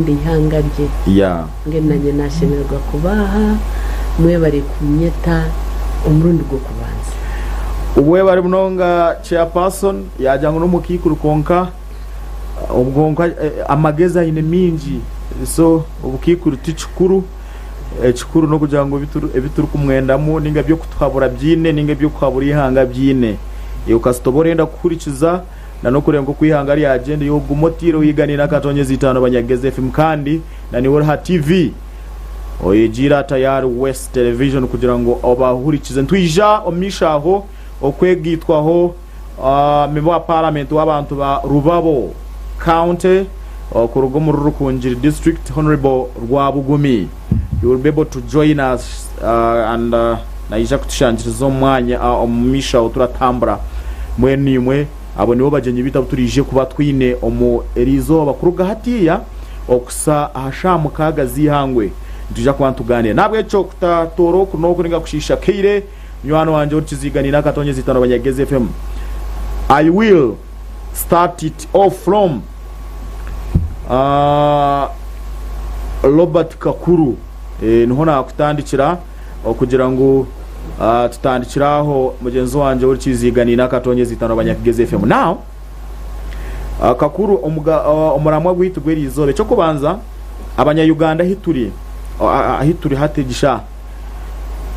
Eihanga rye. Yeah. Mbwenu nanye nashemererwa kuba aha, mwebare kunyeta omurundi gw'okubanza. Webare munonga chairperson, yagira ngu nomukaikuru kwonka kwonka amagezi aine mingi so obukaikuru tikikuru, ekikuru nokugira ngu ebiturikumwendamu ninga ebyokutuhabura abyine ninga ebyokuhabura eihanga abyine. Iwe kasita oba orenda kuhurikiza na n'okureeba nk'oku eihanga ryagyenda, iwe ogume oteire oyiganiire akatonyezi itaano Banyagezi FM kandi na niiwe ori aha TV oyegiire aha Tayari West Television kugira ngu obahurikize. Nitwija omu maisho aho okwegaitwaho Memba wa Paramenti w'abantu ba Rubabo County okuruga omuri Rukungiri District Honourable Rwabugumi. He will be able to join us and naija kutushangiriza omu mwanya omu maisho aho turatambura. Mbwenu imwe abo nibo bagyenyi baitu abu turaije kuba twine omu eri izooba kuruga hatiiya okuhitsya aha shaaha mukaaga z'eihangwe nitwija kuba nitugaaniira. N'ahabw'ekyo kutatoora oku n'oku nainga kushiisha kaire, munywani wangye orikiziiganiire akatonyeza itaano Banyagezi FM, I will start it off from Robert Kakuru. Niho naakutandikira okugira ngu tutandikire aho mugyenzi wangye orikiziiganiine akatonyeza itaano Banyakigezi FM. Now, Kakuru omuramwa gwaitu gw'eriizooba, eky'okubanza abanya Uganda ahi turi, ahi turi hati egi shaaha,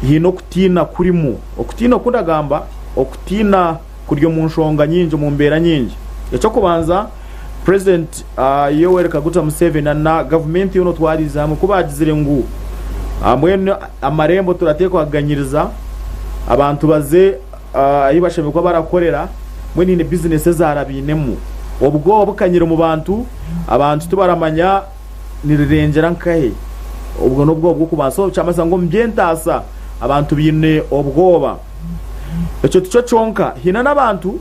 haine okutiina kurimu. Okutiina oku ndagamba, okutiina kuri omu nshonga nyingi, omu mbeera nyingi. Eky'okubanza, President Yoweri Kaguta Museveni na gavumenti yoona otwariize hamwe ku baagizire ngu mbwenu amarembo turateekwa kuganyiriza abantu baze ahi bashemereire kuba barakorera, mbwenu haine bizinesi ezarabainemu. Obwoba bukanyire omu bantu, abantu tibaramanya nirirengyera nkahe. Obwo n'obwoba bw'okubanza. So kyamanyisa ngu omu by'entaasa abantu baine obwoba. Ekyo tikyo kyonka, haine n'abantu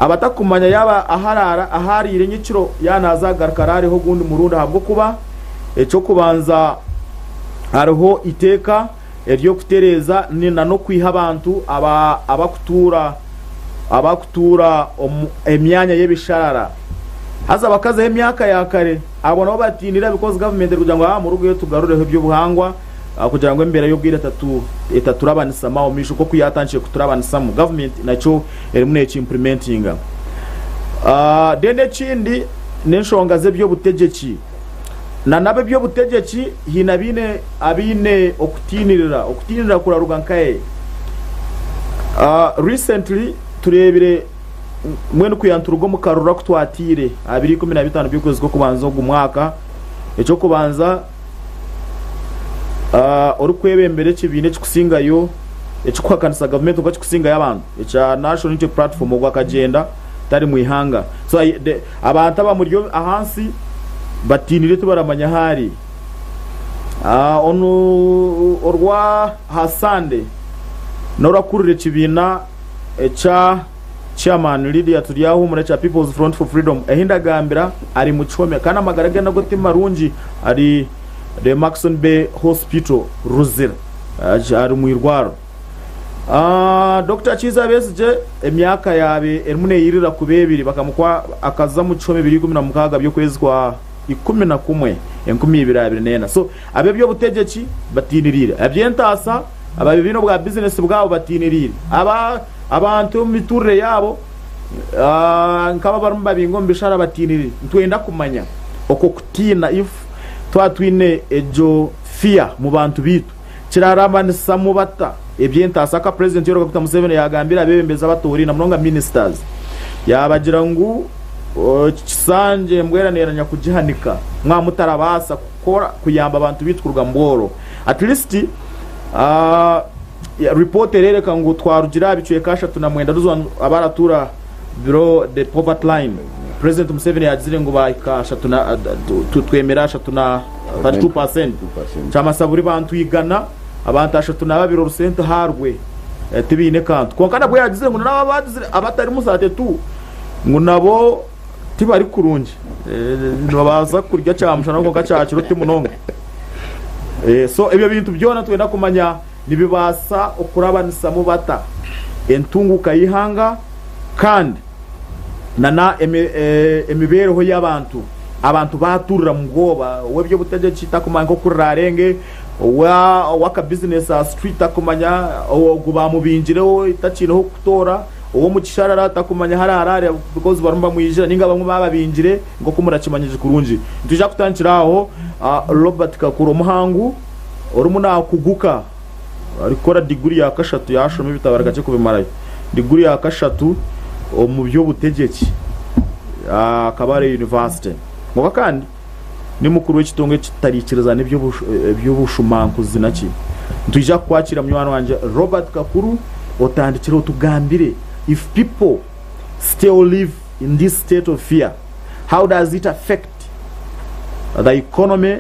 abatakumanya yaaba ahu araara ahu araire nyekiro yaaba naaza kugaruka araareho ogundi murundi ahabw'okuba eky'okubanza hariho eiteeka ery'okutereeza na n'okwiha abantu abakutuura abakutuura omu emyanya y'ebisharara haza bakazaho emyaka ya kare abo nabo batiinire because gavumenti erikugira ngu murugeyo tugarureho eby'obuhangwa kugira ngu embeera y'obwire etaturabanisamu aho omumaisho nk'oku yaatandikire kuturabanisamu. Gavumenti nakyo erimu neeki-implementinga. Then ekindi n'enshonga z'eby'obutegyeki. Na n'ab'eby'obutegyeki haine abaine abaine okutiinirira. Okutiinirira kuraruga nkahe? Recently tureebire mbwenu kwiha nituruga omu karuru aku twataire aha biro 15 by'okwezi kw'okubanza ogu mwaka, eky'okubanza, Orikwebembera ekibiina ekirikusingayo ekirikuhakanisa gavumenti kwonka kirikusingayo abantu ekya National Unity Platform ogwo akagyenda tari mu ihanga. So abantu abamuri ahansi batiinire tibaramanya ahu ari. Onu orwa aha Sande n'orakurira ekibiina ekya Chairman Lydia Turyahuumura ekya People's Front for Freedom ahi ndagambira ari mu kihome kandi amagara ge nago ti marungi ari The Murchison Bay Hospital Luzira ari mu irwariro. Dokita Kiiza Besigye emyaka yaabe erimu neyirira kuba ebiri bakamukwa akaza mu kihome biri 16 by'okwezi kwa 11 2024 so ab'eby'obutegyeki batiiniriire aby'entaasa ababe baine obwa bizinesi bwabo batiiniriire aba Abantu omu mituurire yaabo nk'abo abarimu nibabinga omu bishara batiinire. Nitwenda kumanya okwo kutiina if twaba twine egyo fear mu bantu baitu kiraramanisamu bata eby'entaasa nka Purezidenti Yoweri Kaguta Museveni yaagambire abeebembezi abatooriine na munonga ministers yaabagira ngu eki kisanja embwa eraneeranya kugihanika mwaba mutarabaasa kukora kuyamba abantu baitu kuruga mu bworo at least Ripoota ereereka ngu twarugire aha bicweka 39 those ones abaratuura below the poverty line. President Museveni yagizire ngu baahika ashatu na twemere ashatu na 32%. Kyamanyisa buri bantu igana, abantu 32 orusente aharwe tibaine kantu. Kwonka nabwo yagizire ngu nabo abagizire abatarimu 32 ngu nabo tibari kurungi. Nibabaasa kurya kyamushana kwonka kyakiro ti munonga. So ebyo bintu byona twenda kumanya nibibaasa okurabanisamu bata entunguuka y'eihanga kandi nana emibeereho y'abantu. Abantu baaturira mu bwoba, ow'eby'obutegyeki takumanya nk'oku riraarenge, ow'akabizinesi aha street takumanya, ogu baamubingireho takiine h'okutoora, ow'omu kisharara takumanya ahu araaraare because barimu nibamwijira nainga abamwe baababingire nk'oku murakimanyire kurungi. Nitwija kutandikira aho Robert Kakuru omuhangu orimu naakuguka arikukora diguri ya kashatu yaashoma ebitabo ari kakye kubimarayo, diguri ya kashatu omu by'obutegyeki aha Kabale University. Kwonka kandi ni mukuru w'ekitongore ekitariikirizana eby'obushumankuzi naki. Nitwija kukwakira munywani wangye Robert Kakuru otandikire otugambire if people still live in this state of fear how does it affect the economy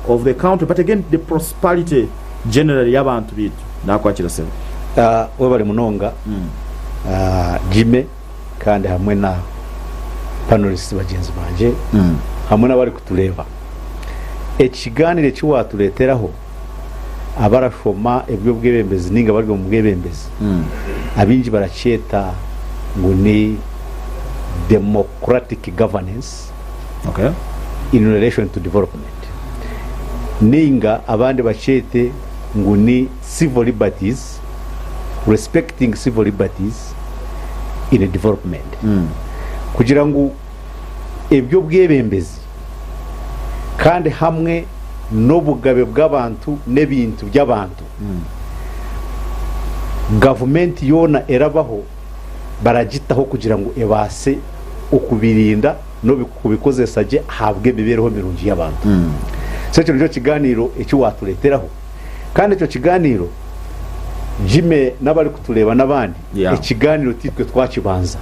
of the country but again the prosperity generally y'abantu baitu. Nakwakira sebo. Webare munonga Jimmy kandi hamwe na panelists bagyenzi bangye hamwe n'abari kutureeba. Ekigaaniiro eki waatureeteraho abarashoma eby'obwebembezi nainga abari omu bwebembezi abaingi barakyeta ngu ni democratic governance Okay. in relation to development nainga abandi bakyete ngu ni civil liberties, respecting civil liberties in development kugira ngu eby'obwebembezi kandi hamwe n'obugabe bw'abantu n'ebintu by'abantu gavumenti yoona erabaho baragitaho kugira ngu ebaase okubirinda n'okubikozesa gye ahabw'emibeereho mirungi y'abantu. So ekyo nikyo kigaaniiro eki waatureeteraho. Kandi ekyo kigaaniiro, Jimmy n'abarikutureeba n'abandi, Yeah. ekigaaniiro tiitwe twakibanza.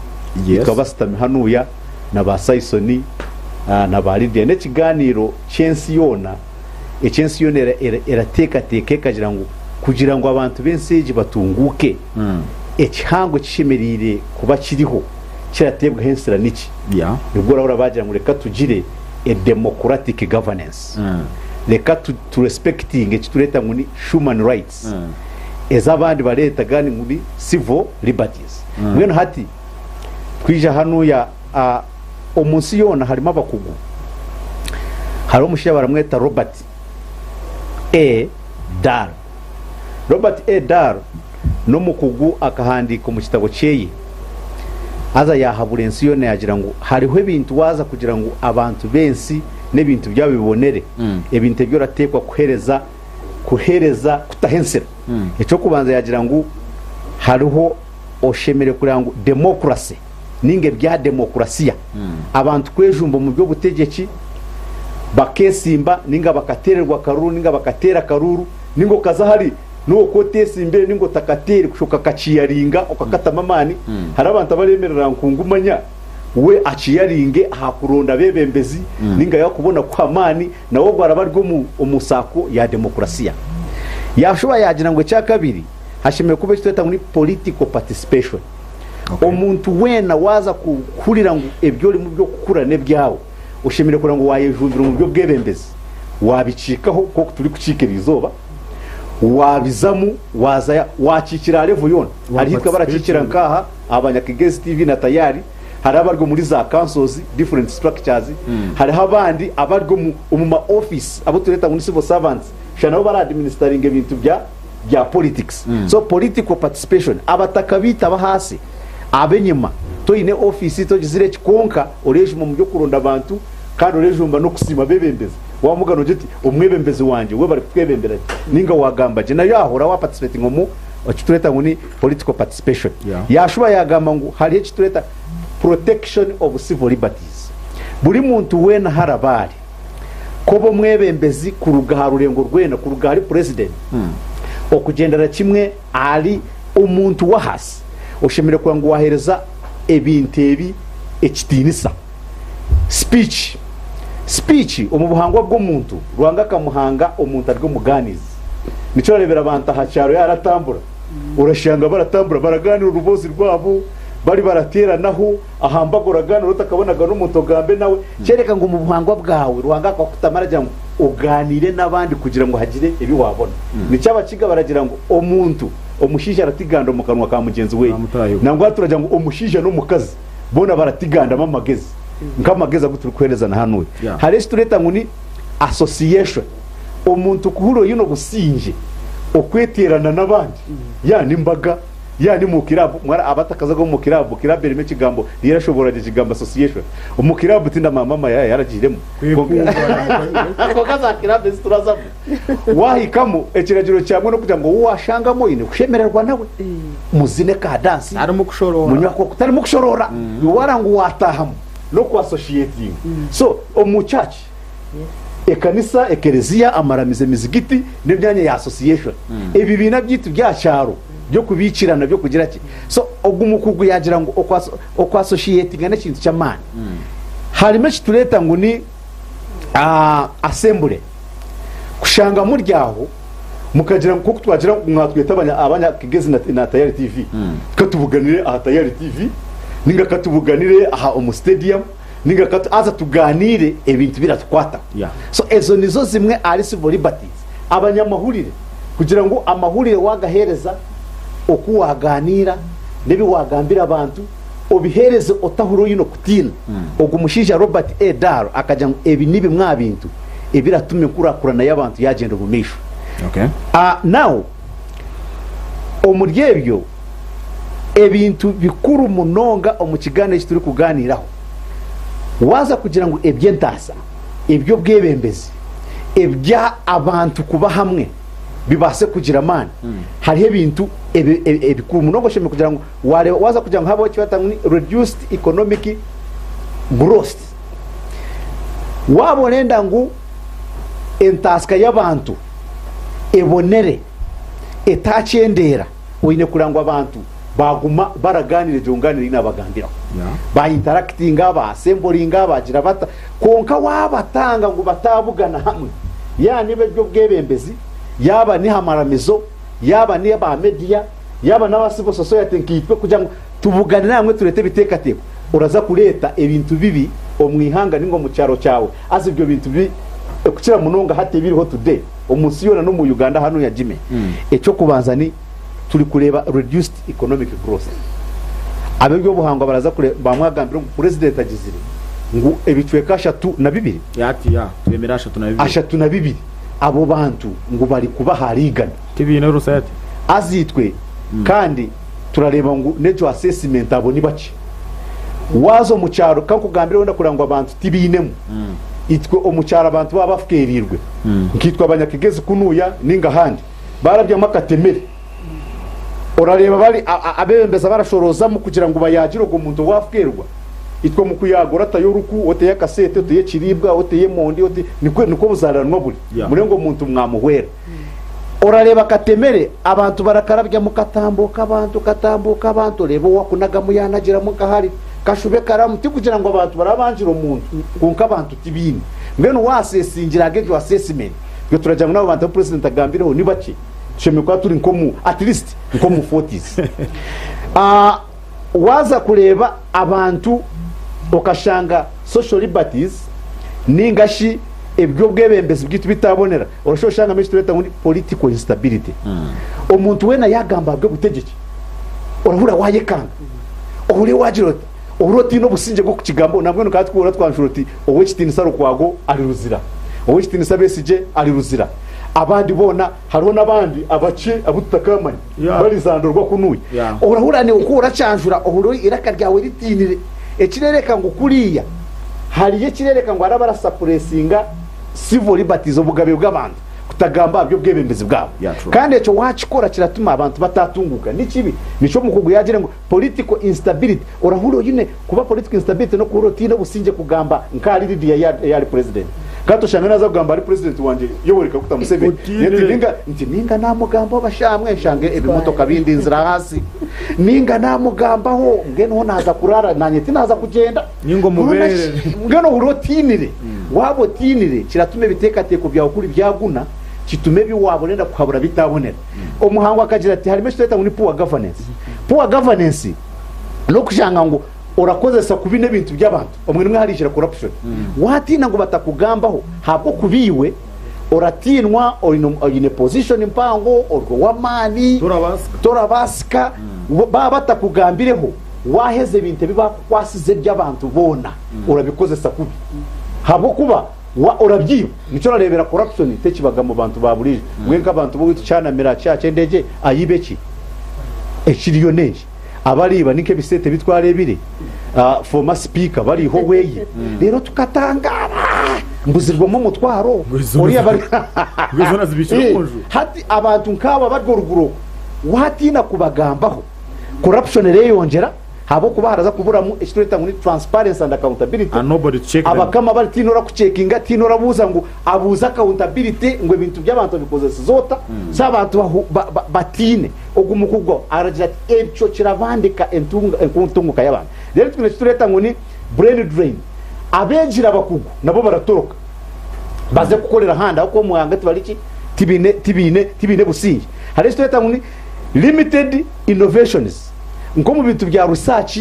Yes. Itwe abashutami hanuuya na ba Saisoni na ba Lydia, n'ekigaaniiro ky'ensi yoona, eky'ensi yoona erateekateeka ekagira ngu kugira ngu abantu b'ensi egi batunguuke, ekihango ekishemereire kuba kiriho kirateebwaho ensira niki? Yeah. Nibwo orahurira baagira ngu reka tugire a democratic governance. Reka tu tu respectinge eki tureeta ngu ni human rights ezi abandi bareeta gani ngu ni civil liberties. Mbwenu hati twija hanuya omu nsi yoona harimu abakugu. Hariho omushaija baramweta Robert A. Dahl. Robert A. Dahl n'omukugu akahandiika omu kitabo kyeye haza yaahabura ensi yoona yaagira ngu hariho ebintu waaza kugira ngu abantu b'ensi n'ebintu byabo bibonere, ebintu ebi orateekwa kuheereza kuheereza kutaho ensira. Eky'okubanza yaagira ngu hariho oshemereire kureeba ngu democracy ninga ebya democracia abantu kwejumba omu by'obutegyeki bakeesimba ninga bakateererwa akaruuru ninga bakateera akaruuru ninga okaza ahari n'obu okuba oteesimbire ninga otakateire kusha okakakiyaringa okakatamu amaani. Hariho abantu abareemerera ngu ngu manya we akiyaringe aha kuronda abeebembezi ninga yaakubona kuha amaani nawe obwo araba ari omu omu saako ya democracia. Yaashuba yaagira ngu ekyakabiri hashemereire kuba eki tweta ngu ni political participation. Omuntu weena waaza kuhurira ngu ebi orimu by'okukura n'ebyawe, oshemereire kureba ngu waayejumbira omu by'obwebembezi, waabikiikaho nk'oku turikukiika eriizooba, waabizamu, waaza waakiikira aha level yoona. Hariho itwe abarakiikira nk'aha aha Banyakigezi TV na Tayari, hariho abari omuri za councils, different structures, hariho abandi abari omu omu ma office abu tureeta ngu ni civil servants, shana nabo bara administeringa ebintu bya bya politics. So political participation, abataka baitu ab'ahaasi, ab'enyima, toine office togizire ki kwonka oreejuma omu by'okuronda abantu kandi oreejumba n'okusiima abeebembezi. Wamuga nogira oti omwebembezi wangye we bari kutwebembera gye ninga wagamba gye nayo aho oraba wa participatinga omu eki tureeta ngu ni political participation. Yeah. Yashuba yagamba ngu hariho eki tureeta protection of civil liberties. Buri muntu weena ahu araba ari, koba omwebembezi kuruga aha rurengo rwena, kuruga ahari president okugyendera kimwe ahari omuntu w'ahaasi, oshemereire kureba ngu waheereza ebintu ebi ekitiinisa. Speech, Speech omu buhangwa bw'omuntu, Ruhanga akamuhanga omuntu ari omugaaniizi. Nikyo orareebera abantu aha kyaro yaaba aratambura, orashanga baratambura baragaaniira oruboozi rwabo, bari barateeranaho, aha mbaga oragaaniira otakabonaga n'omuntu ogambe nawe. Kyoreka ngu omu buhangwa bwawe Ruhanga akakutamu aragira ngu ogaaniire n'abandi kugira ngu hagire ebi waabona. Nikyo Abakiga baragira ngu omuntu, omushaija aratiganda omu kanwa ka mugyenzi we. Ka mutaahi we. Nangwa turagira ngu omushaija n'omukazi. boona baratigandamu amagezi. Nk'amagezi agu turikuheereza na hanuya. Yeah. Hariho eki tureeta ngu ni association. Omuntu kuhurira oine obusingye, okweteerana n'abandi, yaaba n'embaga, yaaba ni omu kiraabu, mwara abatakazaga omu kiraabu, kiraabu erimu ekigambo, niyerashoboorora gye ekigambo association. Omu kiraabu tindamanya maama yaaba yaragiiremu. Kwonka za kiraabu ezi turazamu, waahikamu ekiragiro kyamwe n'okugira ngu ou waashangamu oine kushemererwa nawe, muzine ka dansi, Tarimu kushoroora. munywe ako, tarimu kushoroora. Iwe waara ngu waataahamu n'oku associatinga. So omu church, ekanisa, ekereziya, amaramizo, emizigiti n'emyanya ya association. Ebibiina byaitu by'aha kyaro by'okubiikirana by'okugira ki. So ogu mukugu yaagira ngu oku associatinga n'ekintu ky'amaani. Harimu eki tureeta ngu ni assembly. Kushanga muri aho mukagira ngu nk'oku twagira ngu mwatweta abanya Kigezi na Tayari TV, katubuganire aha Tayari TV ninga katubuganire aha omu stadium ninga katu haza tuganiire ebintu biratukwataho. Yeah. So ezo nizo zimwe ahari civil liberties. Abanyamahurire kugira ngu amahurire wagaheereza oku waganiira n'ebi wagambira abantu obiheereze otahurira oine okutiina. Ogu mushaija Robert A. Dahl akagira ngu ebi ni bimwe aha bintu ebiratuma enkurakurana y'abantu yagyenda omu maisho. Okay. Now, omuri ebyo ebintu bikuru munonga omu kigaaniiro eki turikugaaniiraho, waaza kugira ngu eby'entaasa, eby'obwebembezi, ebya abantu kuba hamwe bibaase kugira amaani, hariho ebintu ebikuru munonga oshemereire kugira ngu waareeba waaza kugira ngu habeho eki barikweta ngu ni reduced economic growth. Waaba orenda ngu entaasya y'abantu ebonere etaakyendeera, oine kureba ngu abantu baaguma baragaaniira egyo ngaaniiro ei naabagambiraho. Baintarakitinga, baasemboringa, baagira bata. Kwonka waabatanga ngu bataabugana hamwe, yaaba nibo eby'obwebembezi, yaaba ni aha maramizo, yaaba ni aba media, yaaba n'aba civil society nkaitwe kugira ngu tubuganire hamwe tureete ebiteekateeko, oraza kureeta ebintu bibi omu ihanga ninga omu kyaro kyawe. Haza ebyo bintu bibi okukira munonga hati ebiriho today omu nsi yoona n'omu Uganda hanuya Jimmy, eky'okubanza ni turi kureeba reduced economic growth. Ab'eby'obuhangwa baraza kureeba bamwagambire ngu purezidenti agizire ngu ebicweka 32 Ati ya, twemere 32. 32 abo bantu ngu bari kuba ahari igana. Tibiine rusa ati. Haza itwe kandi turareeba ngu n'egyo assessment abo ni bakye. Waaza omu kyaro, ka nkugambire wenda kureba ngu abantu tibainemu. Itwe omu kyaro abantu baaba bafukeereirwe, nkaitwe abanyakigezi kunuuya nainga ahandi, baarabyamu akatemere, orareeba bari abeebembezi abarashoroozamu kugira ngu bayaagire ogwo muntu owaafukeerwa. Itwe omu kuyaaga oratayo oruku, oteyo akaseete, oteyo ekiriibwa, oteyo emondi, oteyo, nikwo nikwo obuzaariranwa buri. Murebe ngu omuntu mwamuhwera. Orareeba akatemere, abantu barakarabyamu katambuuka abantu, katambuuka abantu, oreebe owakunagamu yaanagiramu nka hari, kashube karamu. Tikugira ngu abantu baraba bangire omuntu, kwonka abantu tibaine. Mbwenu waasesingira aha egyo assessment, itwe turagira ngu n'abo bantu abu purezidenti agambireho ni bakye, tushemereire kuba turi nk'omu, at least nk'omu forties. Waaza kureeba abantu okashanga social liberties ninga shi eby'obwebembezi bwaitu bitabonera, orashusha oshangamu eki tureeta ngu ni political instability. Omuntu weena yaagamba aha by'obutegyeki, orahurira waayekanga, ohurire waagira oti, ohurire otaine obusingye bw'okukigambaho. Nambwenu ka tikuhurira twanshura oti Ow'ekitiinisa Lukwago ari Luzira, Ow'ekitiinisa Besigye ari Luzira, abandi boona hariho n'abandi abakye abu tutakamanya. Barizandurwa kunuya. Orahurira niiwe ku oracyanjura ohurire eiraka ryawe ritiinire, ekireereka ngu kuriya hariyo ekireereka ngu hariho abarasapuresinga civil liberties, obugabe bw'abantu kutagamba aha by'obwebembezi bwabo. Kandi ekyo waakikora kiratuma abantu bataatunguuka. Ni kibi. Nikyo omukugu yaagira ngu political instability. Orahurira oine kuba political instability n'okuhurira otaine obusingye kugamba nk'ahari Lydia yaaba ari president. Kandi toshanga naaza kugamba ahari president wangye Yoweri Kaguta Museveni. Nti ninga nti ninga naamugambaho bashaamwe nshange ebimotoka bindinzire ahansi. Ninga naamugambaho mbwenu ho naaza kuraara naanye tinaaza kugyenda. Ninga omubeerere. Mbwenu ohurire otiinire. Waaba otiinire kiratuma ebiteekateeko byawe kuri byaguna kitume ebi waaba orenda kuhabura bitaabonera. Omuhangu akagira ati harimu eki tureeta ngu ni poor governance. Poor governance n'okushanga ngu orakozesa kubi n'ebintu by'abantu. Obumwe nimwo hariijira corruption. Waatiina ngu batakugambaho ahabw'okuba iwe oratiinwa, oine position mpango, ori ow'amaani, Torabaasika. torabaasika, baaba batakugambireho. Waaheza ebintu ebi baakukwasize eby'abantu boona, orabikozesa kubi. Ahabw'okuba wa orabyiba. Nikyo orareebera corruption tekibaga mu bantu ba buriijo. Mbwenu nk'abantu b'owaitu kyanamira aha kyaha ky'endeegye, ayiba eki? Ekiriyo n'enki? Abariiba ni nk'ebiseeta ebi twareebire former speaker bariiha oweye. Reero tukatangaara! Mbuzirwemu omutwaro. Ngu zoona Oriya bari ngu zoona zibiikire omu nju. Hati abantu nk'abo abari oruguru okwo, waatiina kubagambaho. Corruption ereyongyera ahabw'okuba haraza kuburamu eki tureeta ngu ni transparency and accountability. And nobody to check them. Abakama bari tihaine orakucekinga, tihaine orabuuza ngu abuuze accountability ngu ebintu by'abantu obikozesize ota. So abantu bahu, ba, ba, batiine. Ogu mukugu aragira ati ekyo kirabandika entunga, entunguka y'abantu. Then twine eki tureeta ngu ni brain drain. Abeegire abakugu nabo baratoroka baze kukorera ahandi ahabw'okuba omu ihanga tibari ki, tibaine, tibaine, tibaine busingye. Hariho eki tureeta ngu ni Limited innovations, nk'omu bintu bya research,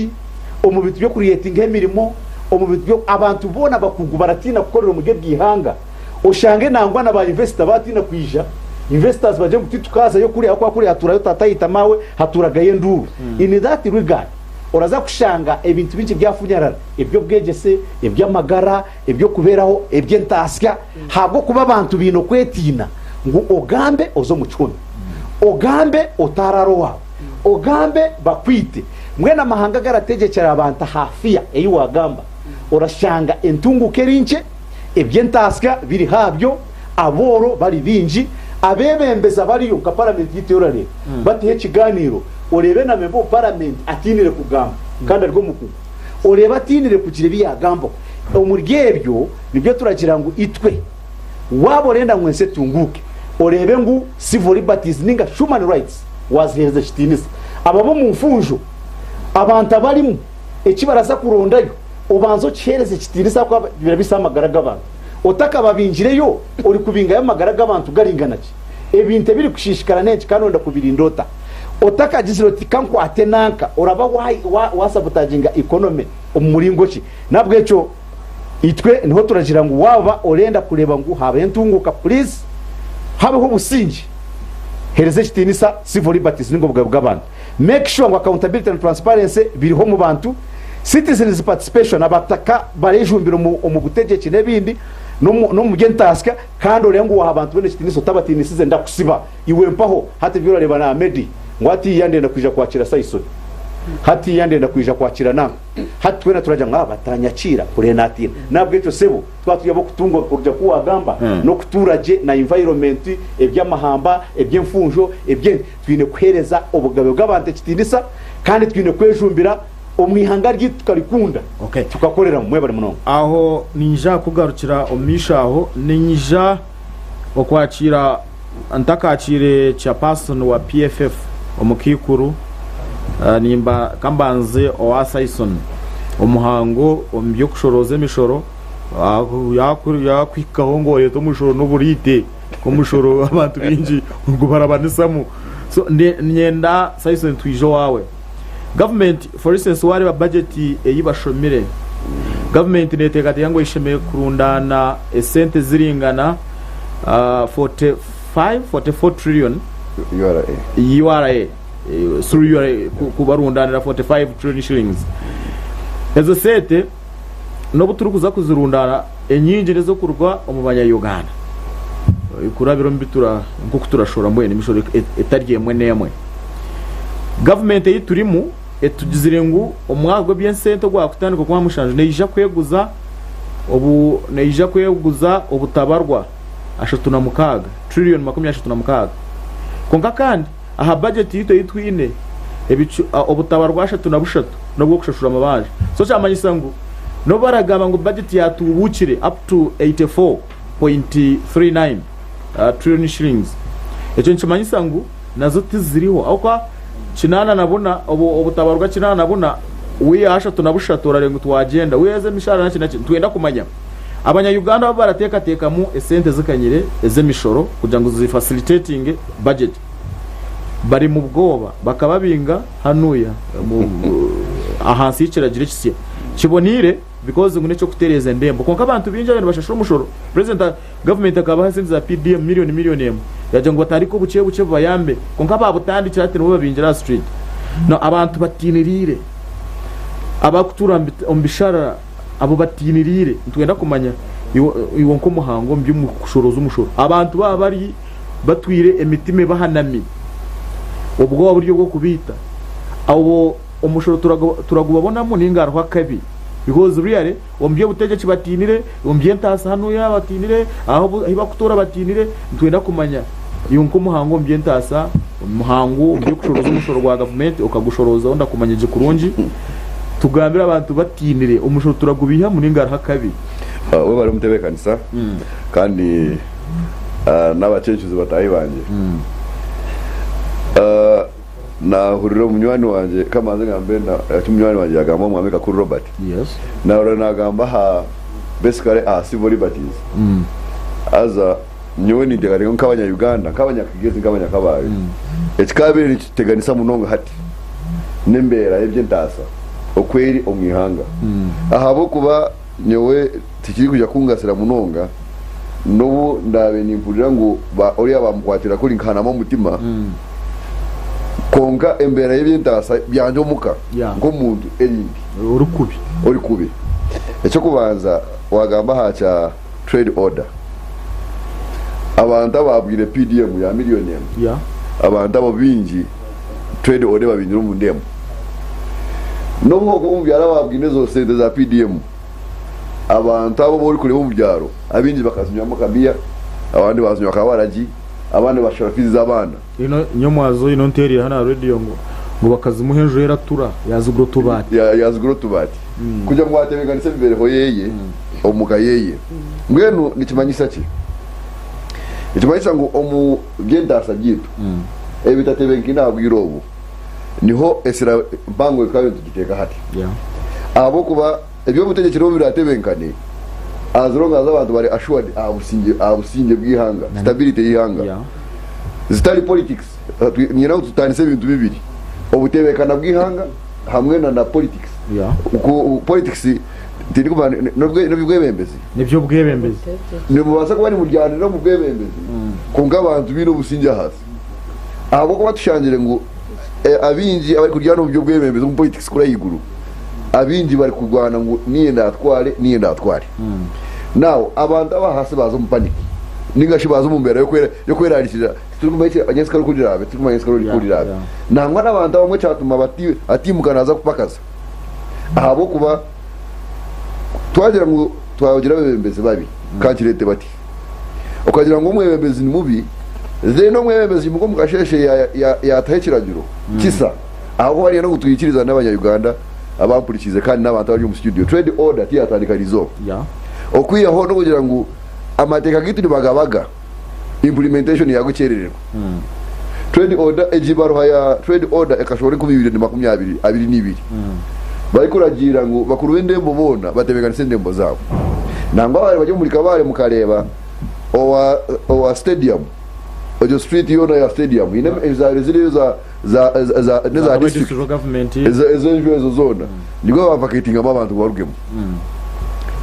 omu bintu by'okureatinga emirimo, omu bintu byo abantu boona abakugu baratiina kukorera omuri eryo ihanga. Oshange nangwa na ba investor batiina kwija, investors bagire ngu titukazayo kuriya ahabw'okuba kuriya haturayo tata maawe haturagayo enduuru. In that regard, oraza kushanga ebintu bingi byafunyarara, eby'obwegyese, eby'amagara, eby'okubeeraho, eby'entaasya, ahabw'okuba abantu baine okwetiina ngu ogambe oze omu kihome. Ogambe otaaraara owaawe. Ogambe bakwite. Mbwenu amahanga agarategyekyera abantu aha fear ei waagamba, orashanga entunguuka eri nkye, eby'entaasya biri haabyo, abooro bari baingi, abeebembezi abariyo nka paramenti yaitu ei orareeba bataho ekigaaniiro, oreebe na memba omu paramenti atiinire kugamba kandi ari omukugu, oreebe atiinire kugira ebi yaagambaho. Omuri ebyo nibyo turagira ngu itwe. Waaba orenda ngu ensi etunguuke, oreebe ngu civil liberties ninga human rights waaziheereza ekitiinisa. Abo ab'omu nfunjo, abantu abarimu, eki baraza kurondayo, obanze okiheereze ekitiinisa ahabw'okuba birabisa amagara g'abantu. Otakababingireyo, orikubingayo amagara g'abantu garingana ki? Ebintu ebirikushiishikara n'enki kandi orenda kubirinda ota? Otakagizire oti ka nkwate nanka, oraba waasabotaginga economy omu muringo ki? N'ahabw'ekyo. Itwe niho turagira ngu waaba orenda kureeba ngu haabaho entunguuka please habeho obusingye, hereza ekitiinisa civil liberties ninga obugabe bw'abantu. Make sure ngu accountability and transparency biriho omu bantu, citizens participation abataka barejumbira omu butegyeki n'ebindi n'omu by'entaasya kandi oreebe ngu waaha abantu boona ekitiinisa otabatiinisize ndakusiba iwe mpaho. Hati ebi orareeba na Medi ngu hatiiya ndenda kwija kwakira Saisoni, hatiiya ndenda kwija kwakira nanka. Hati twena turagira ngu, Batanyakiira, kuriya naatiina. N'ahabw'ekyo sebo, twaba turi ab'okutunga kuruga ku waagamba, n'okutuura gye na environment, eby'amahamba, eby'enfunjo, eby'enki, twine kuheereza obugabe bw'abantu ekitiinisa kandi twine kwejumbira omu ihanga ryaitu tukarikunda, Okay. tukakoreramu. Mwebare munonga. Aho niinyija kukugarukira omu maisho aho, niinyija okwakiira Ntakaakiire chairperson wa PFF omukaikuru, nimba kambanze owa Sayson omuhango omu by'okushorooza emishoro yakuhikaho ngu oreete omushoro n'oburiite omushoro abantu baingi gubaraganisamu. So niinyenda Sayson twije owaawe. Gavumenti for instance waareeba budget ei bashomire, gavumenti neeteekateeka ngu eshemereire kurundaana esente ziringana 45, 44 trillion URA. URA through URA kubarundaanira 45 trillion shillings. Ezo sente n'obu turikuza kuzirundaana enyingi n'ez'okuruga omu banya Uganda kurabira omu bitura nk'oku turashora mbwenu emishoro etari emwe n'emwe. Gavumenti ei turimu etugizire ngu omwaka gw'eby'esente ogwakutandika Okwamushanju neija kweguza obu neija kweguza obutabarwa 36, trillion 36. Kwonka kandi aha budget yaitu ei twine ebicu obutabarwa 33 n'obw'okushashura amabanja. So kyamanyisa ngu n'obu baragamba ngu budget yatuubuukire up to 84.39 trillion shillings, ekyo nikimanyisa ngu nazo tiziriho ahabw'okuba 84 obutabarwa 84 wiiha 33 orareeba ngu twagyenda, wiiha ez'emishaara naki naki. Nitwenda kumanya abanya Uganda baaba barateekateekamu esente zikanyire ez'emishoro kugira ngu zi facilitatinge budget. Bari mu bwoba bakababinga hanuya ahansi y'ekiragiro ekisya kiboneire because ngu n'eky'okutereeza endembo. Kwonka abantu baingi ababaire nibashashura omushoro, President Gavumenti akabaha esente za PDM miriyoni miriyoni emwe yagira ngu batandike obukye bukye bubayambe kwonka babutandikire hati nibo babingire aha street. Now abantu batiiniriire. Abarikutuura omu bisharara abo batiiniriire. Nitwenda kumanya iwe nk'omuhangu omu by'okushorooza omushoro, abantu baaba bari batwire emitima ebahanami, obwoba buri obw'okubaita, abo omushoro turagubabonamu nainga hariho akabi? Because really omu by'obutegyeki batiinire, omu by'entaasa hanuya batiinire, ahu barikutuura batiinire. Nitwenda kumanya iwe nk'omuhangu omu by'entaasa, omuhangu omu by'okushorooza omushoro gwa gavumenti okagushoroozaho ndakumanya gye kurungi, tugambire abantu batiinire omushoro turagubaihamu nainga hariho akabi? Webare omutebeekanisa kandi n'abacwecuzi bataahi bangye. Naahurira omunywani wangye, ka mbanze ngambe eki munywani wangye yaagamba Omwami Kakuru Robert. Naahurira naagamba aha basically aha civil liberties. Haza nyowe ninteekateeka ngu nk'abanya-Uganda, nk'abanyakigezi, nk'abanyakabaare, ekikaabaire nikituteganisa munonga hati n'embeera y'eby'entaasa oku eri omu ihanga. Ahabw'okuba nyowe tikirikwija kungasira munonga n'obu ndaabe nimpurira ngu oriya baamukwatira kuri nkahanama omutima, kwonka embeera y'eby'entaasa byangye omuka nk'omuntu eri mbi. Ori kubi. Ori kubi. Eky'okubanza waagamba aha kya trade order, abantu abaabwire PDM ya miriyoni emwe, abantu abo baingi trade order ebabingire omu ndembo. N'obu hokuba omu byaro abaabwine ezo sente za PDM, Abantu abo abu orikureeba omu byaro, abaingi bakazinywamu akabiya, abandi baazinywa kawaragi, abandi baashashura fiizi z'abaana. Ino nyomwazo ino ntereire hanu aha radio ngu ngu bakazimuha enju eratura yazigura otubaati. Yazigura otubaati kugira ngu atebeekanise emibeereho yeye omu ka yeye. Mbwenu nikimanyisa ki? Nikimanyisa ngu omu by'entaasa byaitu ebitatebeekaine aha bwire obu, niho esira mpango ei twabaire nitugiteeka hati. Ahabw'okuba Eby'obutegyeki n'obu biraatebenkane, as long as abantu bari assured aha busingye aha busingye bw'eihanga, stability y'eihanga, zitari politics, niinyenda ngu tutaanise ebintu bibiri, obutebeekana bw'eihanga hamwe na na politics. Ku politics tindikumanya n'eby'obwebembezi. N'eby'obwebembezi. Nimubaasa kuba nimuryanira omu bwebembezi kwonka abantu baine obusingye ahansi. Ahabw'okuba tushangire ngu abaingi abarikuryana omu by'obwebembezi omu politics kuri ahaiguru, abaingi barikurwana ngu niiye ndaatware, niiye ndaatware. Now abantu ab'ahaasi baaza omu panic ninga shi baaza omu mbeera y'okwerarikirira, titurikumanya eki nyentsya oku riraabe, titurikumanya nyentsya oku riraabe. Nangwa n'abantu abamwe kyatuma atiimuka naaza kupakaza ahabw'okuba twagira ngu twagira abeebembezi babi, ka nkireete bati. Okagira ngu omwebembezi ni mubi, then omwebembezi yaimuka omu kasheeshe yaataho ekiragiro kisa ahabw'okuba niinyenda ngu twikirizane n'abanya-Uganda abampurikiize kandi n'abantu abari omu studio. Trade order tiyatandika riizooba. Okwihaho n'okugira ngu amateeka gaitu nibagabaga, implementation yaago ekyerererwa. Trade order, egi baruha ya trade order ekashohora enkumi ibiri na makumi abiri abiri n'ibiri barikuragiira ngu bakuru b'endembo boona batebeekanise endembo zaabo. Nangwa ababaire bari omuri Kabale mukareeba owa owa stadium egyo street yoona ya stadium eine ezabaire ziriyo za za za n'eza district ezo ezo enju ezo zoona nibwo bavaketingamu abantu ngu barugemu.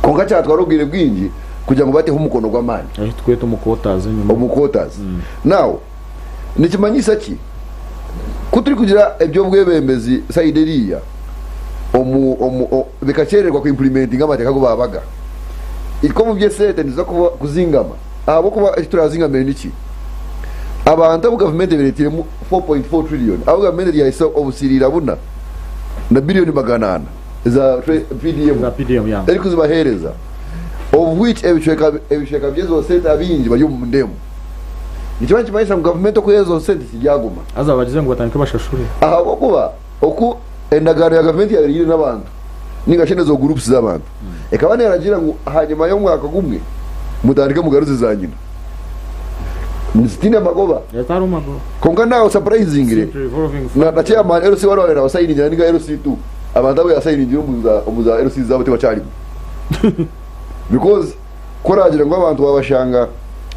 Kwonka kyatwara obwire bwingi kugira ngu bateho omukono gw'amaani. Ahi tukweta omu quarters enyima. Omu quarters. Now, nikimanyisa ki? Ku turikugira eby'obwebembezi side eriiya, omu, omu, o, bikakyererwa ku implementinga amateeka agu baabaga. Itwe omu by'esente nituza kuba, kuzingama ahabw'okuba eki turazingamire niki? Abantu abu gavumenti ebereeteiremu 4.4 trillion, abu gavumenti eryahisa obusiriira buna na biliyoni magana ana eza PDM, Za PDM, yeah. erikuzibaheereza, of which ebicweka, ebicweka by'ezo sente abaingi bari omu ndembo. Nikiba nikimanyisa ngu gavumenti okuha ezo sente tiryaguma. Haza bagize ngu batandike bashashure. Ahabw'okuba oku endagaano ya gavumenti yaabaire eine n'abantu nainga shi n'ezo groups z'abantu, ekaba neeragiira ngu ahanyima y'omwaka gumwe mutandike mugaruze za nyina. Zitaine magoba. Ezitariho magoba. Kwonka now surprisingly, Simply revolving na fund. na chairman LC wari waabaire naabasayiningira ninga LC2, abantu abu yaasayiningira omu za omu za LC zaabo tibakyarimu. Because Ku oraagire ngu abantu waabashanga,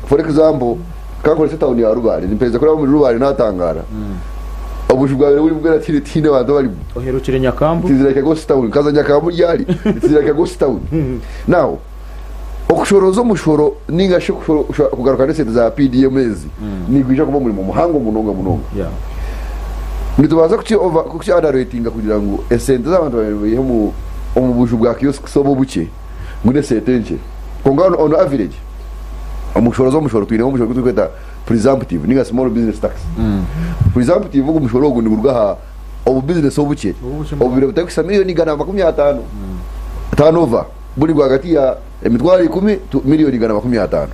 for example, ka nkorese tawuni ya Rubare, nimperize kuraba omuri Rubare naatangaara. Obuju bwabaire buri bwera tihaine tihaine bantu abarimu. Oherukire Nyakambu? It is like a ghost town. Nkaza Nyakambu ryari, it is like a ghost town. Now, okushorooza omushoro ninga shi kugaruka n'esente za PDM ezi, nigwija kuba omurimo muhango munonga munonga. Yeah. Nitubaasa kuki over kuki underratinga kugira ngu esente z'abantu babaire nibaiha omu omu buju bwa kiosks obu obukye ngu n'esente nkye. Kwonka on on average omu kushoroza omushoro twineho omushoro ogu turikweta presumptive ninga small business tax. Presumptive ogu mushoro ogu niguruga aha obu business obukye Obukye obubaire butarikuhitsya miriyoni 150 turnover buri rwagati ya 100,000 to miriyoni 150.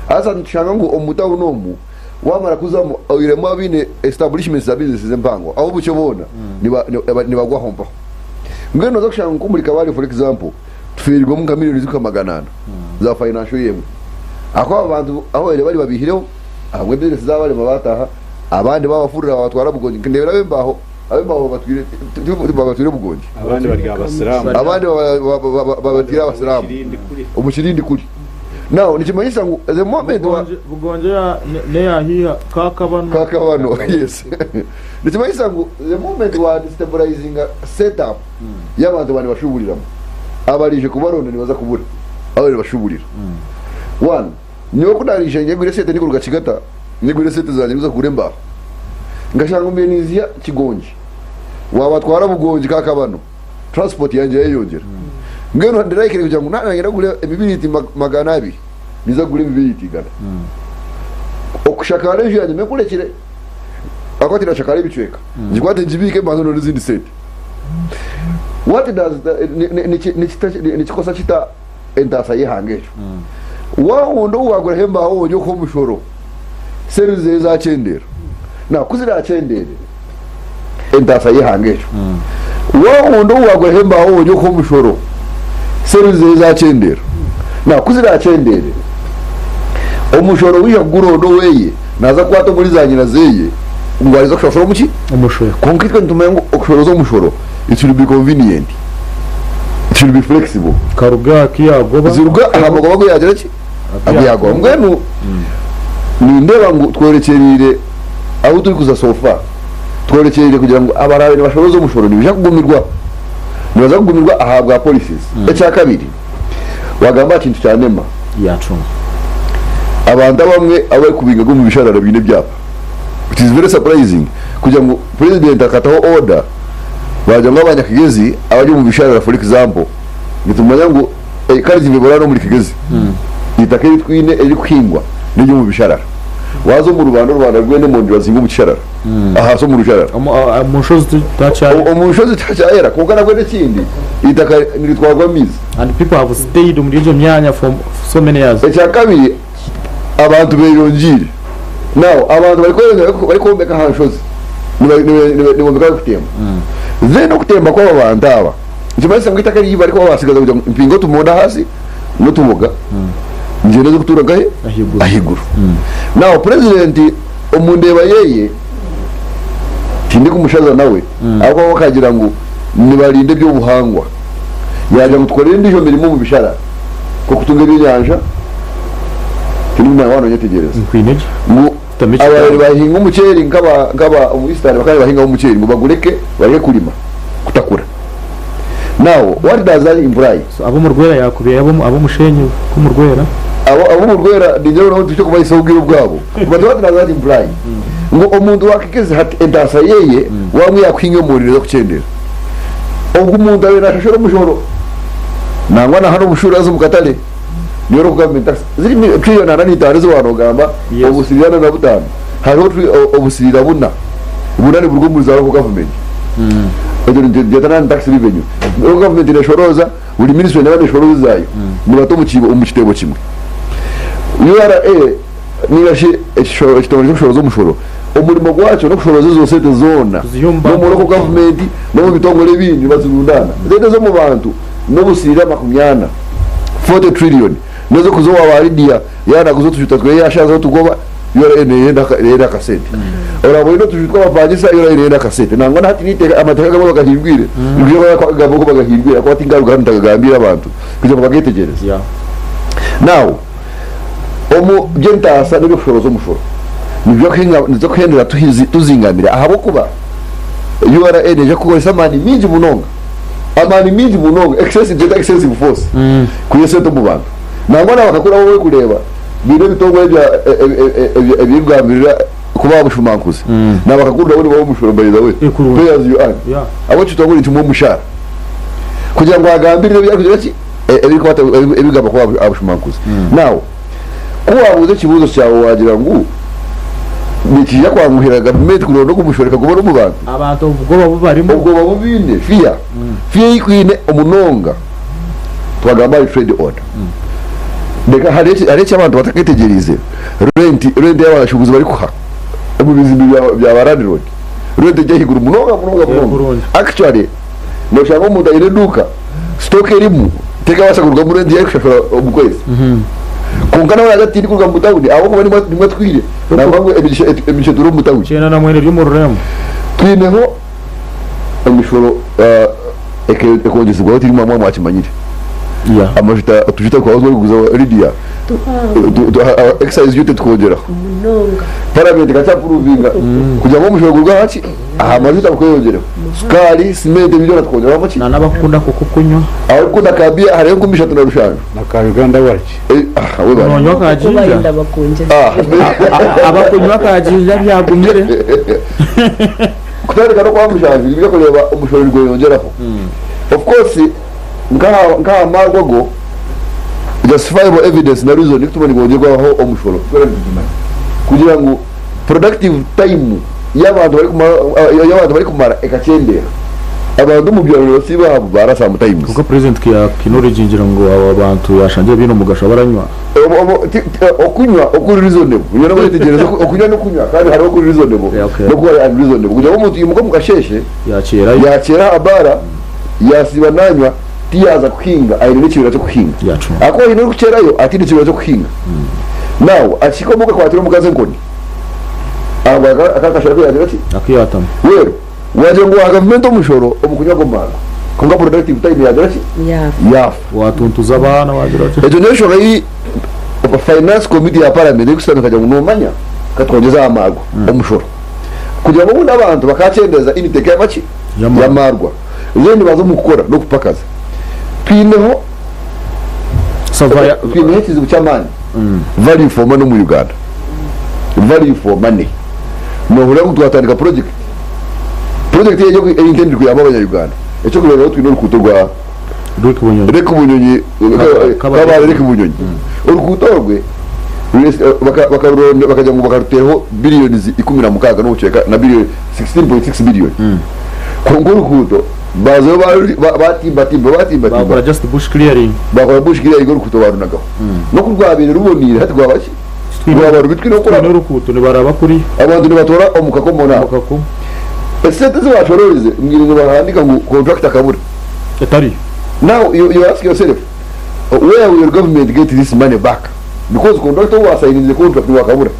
Haza nitushanga ngu omu tawuni omu wamara kuzamu oiremu abaine establishments za business empango ab'obukye boona nibagwaho mpaho. Mbwenu noza kushanga nk'omuri Kabale for example tufeerirwemu nka miriyoni ziri nka 400 za financial year emwe ahakuba aba bantu ahu babaire bari babaihireho abamwe business zabarema bataaha abandi babafurura babatwara Bugongi ndeebera ab'embaaho ab'embaaho babatwire Bugongi. Abandi bari abasiraamu. Abandi babatwire abasiraamu omu kirindi kuri. Now nikimanyisa ngu the moment wa Bugongi neya hiiha Kakabano. Kakabano yes. Nikimanyisa ngu the moment wa destabilizinga set up y'abantu ba nibashuburiramu abariije kubaronda nibaza kubura abu nibashuburira. One, nyowe ku nariije nyegwire esente ndikuruga Kigata nyegwire esente zangye ndikuza kugura embaaho nkashanga mbiire ninziha Kigongi wabatwara Bugongi Kakabano transport yangye yayeyongyera. Mbwenu ndirahikire kugira ngu naaba niinyenda kugura emibiriiti 200, ninza kugura emibiriiti 100. Okushakaara enju yangye mbe nkurekire ahakuba tindashakaara ebicweka, ngikwate ngibiike mbanze ndonde ezindi sente. What does the, nikikosa kita entaasa y'eihanga ekyo? Waahunda ou waaguraho embaaho ori okuha omushoro, sente ziriyo zaakyendeera. Now ku ziraakyendeere, entaasa y'eihanga ekyo. Waahunda ou waaguraho embaaho ori okuha omushoro, sente ziriyo zaakyendeera. Now ku ziraakyendeere, omushoro waija kuguronda oweye, naaza kukwata omuri za nyina zeeye ngu ariza kushashura omuki? Omushoro. Kwonka itwe nitumanya ngu okushoroza omushoro it should be convenient, it should be flexible. Karuga aha ku yaagoba. Ziruga aha magoba agu yaagira ki? Agu yaagoba. Mbwenu nindeeba ngu tworekyereire ahu turikuza so far, tworekyereire kugira ngu abaraabe nibashoroza omushoro nibaija kugumirwa. Nibaza kugumirwa ahabwa policies. Ekyakabiri, waagamba aha kintu kya NEMA. Abantu abamwe abu barikubingaga omu bisharara baine ebyapa. It is very surprising kugira ngu Purezidenti akataho order baagira ngu abanyakigezi abari omu bisharara for example nitumanya ngu Karisimbi ebora n'omuri Kigezi eitaka eri twine eririkuhingwa n'ery'omu bisharara. Waaza omu Rubanda, orubanda rwena emondi nibazihinga omu kisharara, ahaasi omu rusharara. Omu nshozi tihakyayera. Omu nshozi tihakyayera kwonka nabwo n'ekindi eitaka niritwarwa amaizi. And people have stayed omuri egyo myanya for so many years. Ekyakabiri abantu beyongiire. Now abantu barikweyongyera barikwombeka aha nshozi nibombeka barikutemba. Then okutemba kw'aba bantu aba Nikimanyisa ngu eitaka eri barikuba baatsigaza kugira ngu mpinge otumondo ahaasi n'otuboga ngyende nze kutuura nkahe? Ahaiguru. Now purezidenti omu ndeeba yeye tindikumushaza nawe ahabw'okuba we akagira ngu nibarinda eby'obuhangwa. Yaagira ngu tukore endiijo mirimo omu bishara nk'okutunga ebyenyanja, tindikumanya waaba noonyetegyereza. Ngu ababaire nibahinga omuceeri nk'aba omu Eastern bakaba nibahingaho omuceeri ngu bagureke bareke kurima kutakura. Now what does that imply? So ab'omu Rwera yakubiire ab'omushenyi gw'omu Rwera? Ab'omu Rwera ningira ngu nabo nitwija kubahisaho obwire obwabo. But what does that imply? Ngu omuntu wa Kigezi hati entaasa yeye wamwe yakuhinga emondi neeza kukyendera. Ogu muntu abaire nashashura omushoro nangwa na hanu obushuru aza omu katare niyo local government tax ziri trillion 45 ezi waaba nogamba obusiriira 45 hariho obusiriira buna. Buna niburuga omuri za local government. Egyo nigyeta non tax revenue. Local government neshorooza, buri ministry neba neshorooza ezaayo, nibata omu kiteebo kimwe. URA ninga shi ekitongore ky'okushorooza omushoro, omurimo gwakyo n'okushorooza ezo sente zoona n'omu local government n'omu bitongore ebindi nibazirundaana. Sente ez'omu bantu n'obusiriira 40, 40 trillion, n'ez'okuza owa ba Lydia yaanaguza otuju tweye yaashazaho otugoba. URA neyenda neyenda akasente. Oraba oine otuju tw'abapangisa URA neyenda akasente. Nangwa na hati n'eiteeka amateeka agamwe bagahindwire. Niinyija kugamba oku bagahindwire ahakuba tinkaruga hanu ntagagambiire abantu kugira ngu bageetegyereze. Yeah. Now, omu by'entaasa n'eby'okushorooza omushoro nibyo kuhinga niza kuhendera tuhizi tuzingamire ahabw'okuba URA neija kukoresa amaani mingi munonga amaani mingi munonga excessive gyeta excessive force kwiha esente omu bantu. Nangwa na bakakuru abu orikureeba Baine ebitongore eby'ekugambirira kuba aha bushumankuzi na bakakuru nabo nibaha omushoro by the way Eh, kurungi. pay as you earn Yeah. ahabw'ekyo ngu nitumuha omushaara kugira ngu agambirire ebi arikugira ki E- ebirikwata ebi- ebigamba kuba aha bushumankuzi now ku wabuuza ekibuuzo kyawe wagira ngu nikiija kwanguhira gavumenti kuronda ogu mushoro ekagubona omu bantu Abantu obwoba bubarimu. obwoba bubiine fear fear ei kwine omunonga twagamba ahari trade order reka hariho eki hariho eki abantu bataketegyereize rent rent ei abashuubuzi barikuha omu bizimbe bya bya ba landlord rent eri ahaiguru munonga munonga munonga Kurungi. actually noshanga omuntu aine eduuka stock erimu tekabaasa kurugamu rent ei arikushashura omu kwezi kwonka nawe yaagira ati tindikuruga mu tawuni ahabw'okuba nimwo nimwo atwire nagamba ngu emigisha emigisha etuura omu tawuni Kyenda na mwenda eri omu rurembo. Twineho emishoro ekongyezibwaho tiri mwamwe mwakimanyire amajuta otujuta twaba twarikuguza Lydia excise duty tukongyeraho parliament ekakya approvinga kugira ngu omushoro guruge ahaki aha majuta gukweyongyereho sukaari cement ebi byona tukongyeraho amaki Na n'abakukunda kukukunywa. abarikukunda ka beer hariho 3700 Na ka Uganda waragi. Ah webale. Nonywa ka Kuko ginger? bayenda bakongyeze. Ah Abakunywa ka ginger byagumire. Kutandika n'okwa mushanju niinyija kureeba omushoro nigweyongyeraho. Of course nkaha nkaha maarwa go justifiable evidence na reason erikutuma nigwongyerwaho omushoro twena nitugimanya kugira ngu productive time y'abantu barikumara y'abantu barikumara ekakyendeera. Abantu omu byaro nibasiiba aha bubaara sometimes. Kwonka president ku yakinorejingira ngu abo bantu yashangire biine omugasho baranywa. Okunywa okuri reasonable nyowe nabwo nyetegyereza okunywa n'okunywa kandi hariho okuri reasonable n'okuri unreasonable kugira ngu omuntu yimuka omu kasheeshe yakyera aha baara yasiiba nanywa tiyaaza kuhinga aine n'ekibira ky'okuhinga ahakuba haine orikukyerayo ataine kibira ky'okuhinga now akihika omuka akwatira omukazi enkoni akakashara aku yagira ki reero Wagira ngu waha gavumenti omushoro omu kunywa ago marwa kwonka productive time yagira ki? Yaafa. Watuntuza abaana wagira oti. Egyo niyo nshonga ei Finance Committee ya Parliament erikushutama ekagira ngu noomanya ka twongyeze aha marwa omushoro kugira ngu obundi abantu bakaakyendeza intake y'amaki? Y'amarwa. Then baza omu kukora n'okupakaza. Twineho twineho ekizibu ky'amaani value for money omu Uganda. Value for money. Noohurira ngu twatandika project. Project egi eri intended kuyamba abanya Uganda. Ekyokureeberaho twine orukuuto rwa Lake Bunyonyi. Lake Bunyonyi, Kabale Lake Bunyonyi. Orukuuto orwe bakaruronda bakagira ngu bakaruteeraho billions 16 n'obucweka na billion 16.6 billion. Kwonka orukuuto baazayo batimbatimba batimbatimba. Baakora just bush clearing. Baakora bush clearing orukuuto baarunagaho. N'oku rwabaire ruboneire hati rwaba ki? Rwaba rubi twine Twine orukuuto nibaraba kuriya. Abantu nibatora omu kakomo naabo. Omu kakomo. Esente ezi bashororize mbwire nibahandika ngu contractor akabura. Etariyo. Now you, you ask yourself where will government get this money back because contractor ou wasayininze contract niwe akabura.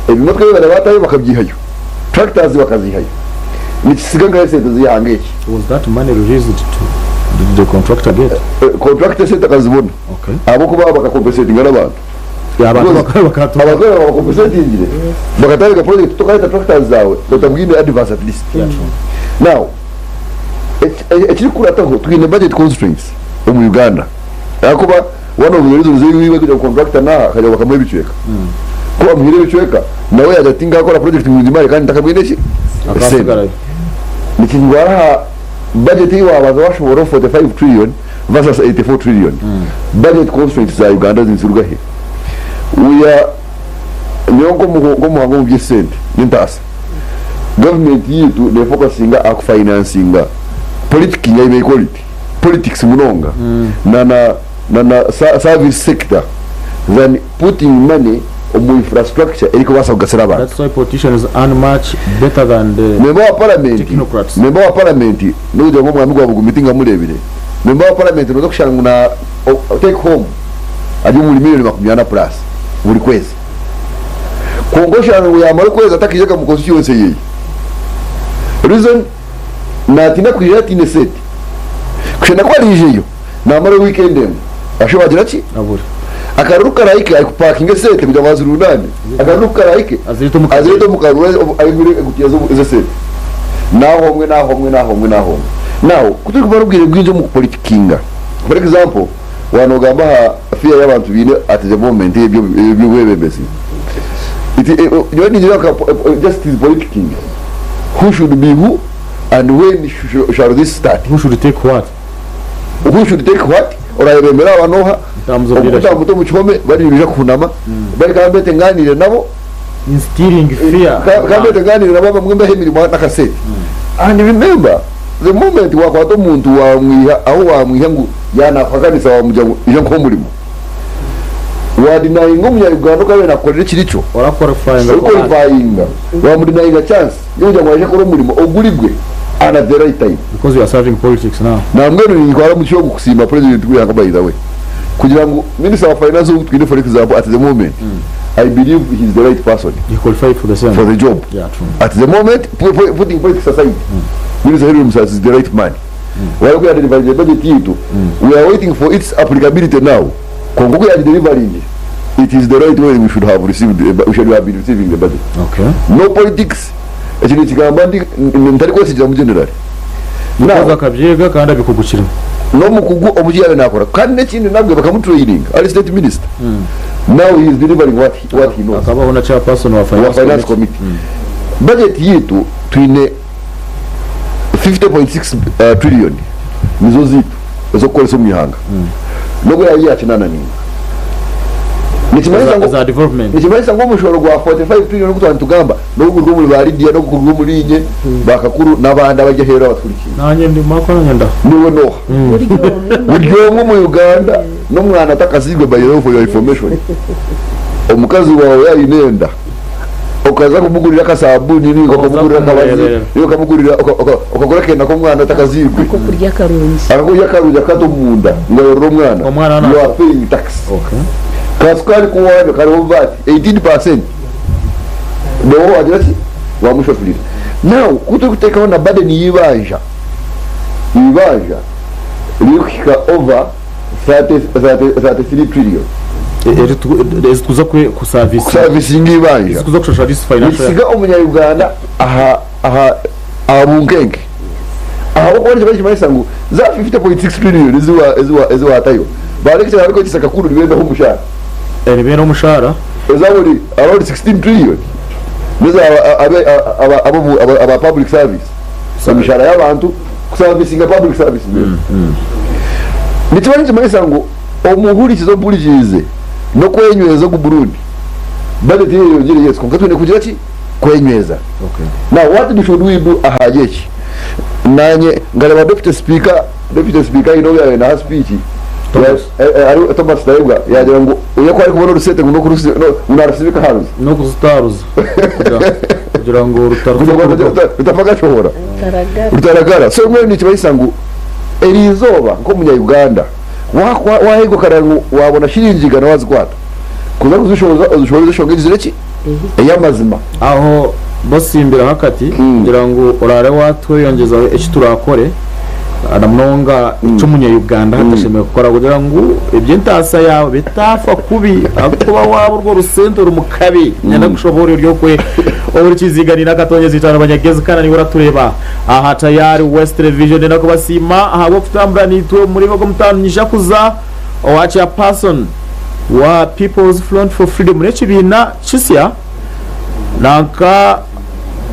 Ebimotoka ebi barabaatayo bakabyihayo. Tractors bakazihayo. Nikisiga nkahe esente z'eihanga eki? Was that money released to did the contractor get? Contractor esente akazibona. Okay. Ahabw'okuba bakakompensatinga n'abantu. Abantu bakaba bakatuka. Abakozi babakompensatingire bakatandika project tokareta tractors zawe otabwine advance at least. Now ekirikukurataho twine budget constraints omu Uganda ahakuba one of the reasons ei kugira ngu contractor naha akagira ngu bakamuha ebicweka ku bamuhaire ebicweka nawe yagira ati tinkakora project ngu ngimare kandi ntakabwine ki esente. Akasigarayo. Nikitwara aha budget ei wabanza washoboraho 45 trillion versus 84 trillion. Budget constraints za Uganda niziruga hi? We are nyowe nk'omuhangu omu by'esente n'entaasa, government yaitu nefokasinga aha kufinansinga politiking I may call it, politics munonga na na na na service sector than putting money omu infrastructure erikubaasa kugasira abantu. That's why politicians earn much better than the Memba wa paramenti, technocrats. memba wa paramenti n'okugira ngu omwami gwa Bugumi tingamureebire, memba wa paramenti nooza kushanga ngu na take home ari omuri miriyoni 40 plus buri kwezi. Kwonka oshanga ngu yaamara okwezi atakaijaga omu constituency yeye. Reason naatiina kwijayo ataine sente. Kushana ku ariijeyo naamara weekend emwe ashube agira ki? Abure. Akaruru karaahike arikupakinga esente kugira ngu azirundaane. Akaruru ku karaahike Azireete omu kadeeya. azireete omu karuru ayegure egutiya z'esente. Naaha omwe naaha omwe naaha omwe naaha omwe. Now ku turikumara obwire bwingi omu kupolitikinga, for example waaba noogamba aha fear ei abantu baine at the moment ey'eby'obwebembezi, it It, eh, oh, nyowe ningira nka po- eh, just is politicking. Who should be who and when shall this start? Who should take what? Who should take what? Orayebembera aba noha? In terms of leadership. Okutamba omu kihome bari nibija kuhunama. Bari kambete nganire nabo. Instilling fear. Kambete nganire nabo abamwe mbahe emirimo n'akasente. And remember, the moment wakwata omuntu wamwiha aho wamwiha ngu yanakuhakanisa wamugira ngu ija nkuhe omurimo. Wadenyinga omunya-Uganda oku abaire nakukorera ekiri kyo. Ora qualifyinga Ori for what? qualifyinga. Wamudenyinga chance y'okugira ngu aije akore omurimo oguri gwe and at the right time. Because you are serving politics now. Nambwenu nintwara omugisha ogu kusiima President w'eihanga by the way kugira ngu Minister wa Finance ou twine for example at the moment I believe he is the right person He qualified for the same. for the job. Yeah, true. At the moment putting politics aside Minister Henry Musasi is the right man. Wari ku yadelivarinze budget yitu we are waiting for its applicability now kwonka oku yagidelivarinze it is the right way we should have received the, we should have been receiving the budget. Okay. No politics eki nikigamba ndi ntarikwesigira mu general. Because Now akabyega kandi abikugukiremu. n'omukugu omu ki yaabaire naakora kandi n'ekindi nabwe bakamutraininga ari state minister. Now he is delivering what he, what he knows. Akabaho na chairperson wa Wa finance finance committee. committee. Budget yitu twine 50.6 trillion nizo ziitu ez'okukoresa omu ihanga. N'obu yaabaire yakinana nainga. Nikimanyisa ngu Za development. Nikimanyisa ngu omushoro gwa 45 trillion ogu twaba nitugamba n'ogukuruga omuri ba Lydia n'ogukuruga omuri inye, ba Kakuru n'abandi abari aheeru abatuhurikiire. Naanye ndi mwako naanye ndaho. Niiwe n'oha? Buri omwe Buri omwe omu Uganda n'omwana atakaziirwe by the way for your information. Omukazi waawe yaaba aine enda okaza kumugurira akasabuni ninga okamugurira akabazi kumureberera. ninga okamugurira okagura akenda k'omwana atakaziirwe akokurya akarungi. Akakurya akarungi akata omunda ngu ayorore omwana Omwana you are paying tax. Okay. Ka sukaari ku wanywa kariho VAT 18% nooba wagira ki wamushashurira. Now ku turikuteekaho na burden y'eibanja, eibanja ririkuhika over 30, 30, 33 trillion. Ezi tukuza kusavisinga. Kusavisinga eibanja. Ezi tukuza kushashura this financial year. Nikisiga omunya-Uganda aha aha aha bunkenke. Ahabw'okuba nikiba nikimanyisa ngu za 50.6 trillion ezi wa ezi wa ezi waatayo, baarekyera barikwegyesa kakuru nibendaho omushaara. Nibenda omushaara. Eza buri around 16 trillion niza aba aba aba public service. Emishahara y'abantu kusavisinga public service mbwenu. Nikiba nikimanyisa ngu omuhurikize ompurikiize n'okwenyweza ogu Burundi budget eyeyongyire yes kwonka twine kugira ki? Kwenyweza. Now what should we do ahari eki? Nanye nkareba deputy speaker, deputy speaker haine obu yabaire naha speech Thomas. Ari Thomas Tayebwa yagira ngu oya ku arikubona orusente ngu narusibika aha ruzi. N'okuzitaaruza kugira ngu Kugira ngu rutafa gashohora. Rutaragara. Rutaragara. So mbwenu nikibaasa ngu eri izooba nk'omunya Uganda wahigwa okareba ngu wabona shiringi igana wazikwata kuza kuzishohoza ozishohoreze enshonga egizire ki? Ey'amazima. Aho basimbiraho akati kugira ngu oraare watweyongyezaho eki turakore na munonga eki omunya-Uganda hati ashemereire kukora kugira ngu eby'entaasa yaawe bitaafa kubi ahabw'okuba waaba orwo rusente ori omu kabi. Niinyenda kushoboorora ori okwe ohurikiize Niina Katonyezi Itaano Banyagezi kandi niiwe oratureeba aha Tayari West Television. Niinyenda kubasiima ahabw'okutambura naitwe omu muringo gw'omutaano. Niinyija kuza owa Chairperson wa People's Front for Freedom n'ekibiina kisya nanka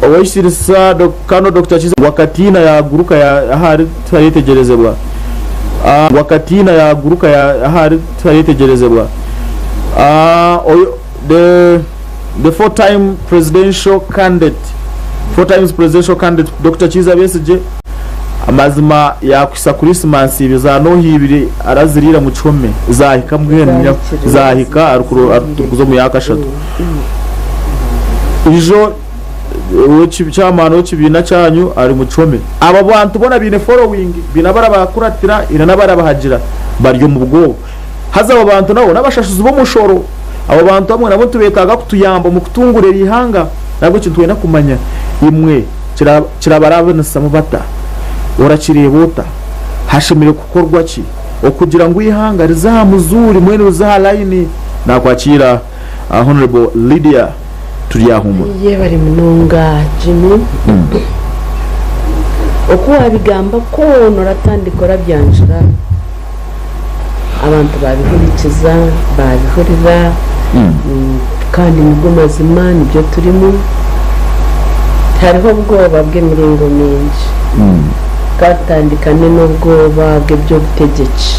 Ow'ekitiinisa Kano Dokita Kiiza Wakatiina yaaguruka ahari tiharetegyerezebwa Wakatiina yaaguruka ahari tiharetegyerezebwa The the four time presidential candidate four times presidential candidate Dokita Kiiza Besigye amazima yaakuhisa Kurisimasi ibiri za nooha ibiri araziriira mu kihome zaahika mbwenu zaahika arikuza omu yaakashatu. Ijo chairman w'ekibiina kyanyu ari mu kihome. Aba bantu boona baine following, baine abarabakuratira haine n'abarabahagira bari omu bwoba. Haza abo bantu nabo n'abashashuzi b'omushoro. Abo bantu abamwe nabo nitubeetaaga kutuyamba omu kutunguura eri ihanga. N'ahabw'ekyo nitwenda kumanya imwe kirabarabanisamu bata? Orakireeba ota? Hashemereire kukorwa ki okugira ngu eihanga rize aha muzuuri mbwenu rize aha layini? Naakwakiira Honourable Lydia Turyahuumura. Yebare munonga Jimmy. Oku wabigamba kwona oratandika orabyanjura abantu babihurikiza babihurira. Kandi nigo mazima nibyo turimu. Hariho obwoba bw'emiringo mingi. Ka tutandikane n'obwoba bw'eby'obutegyeki.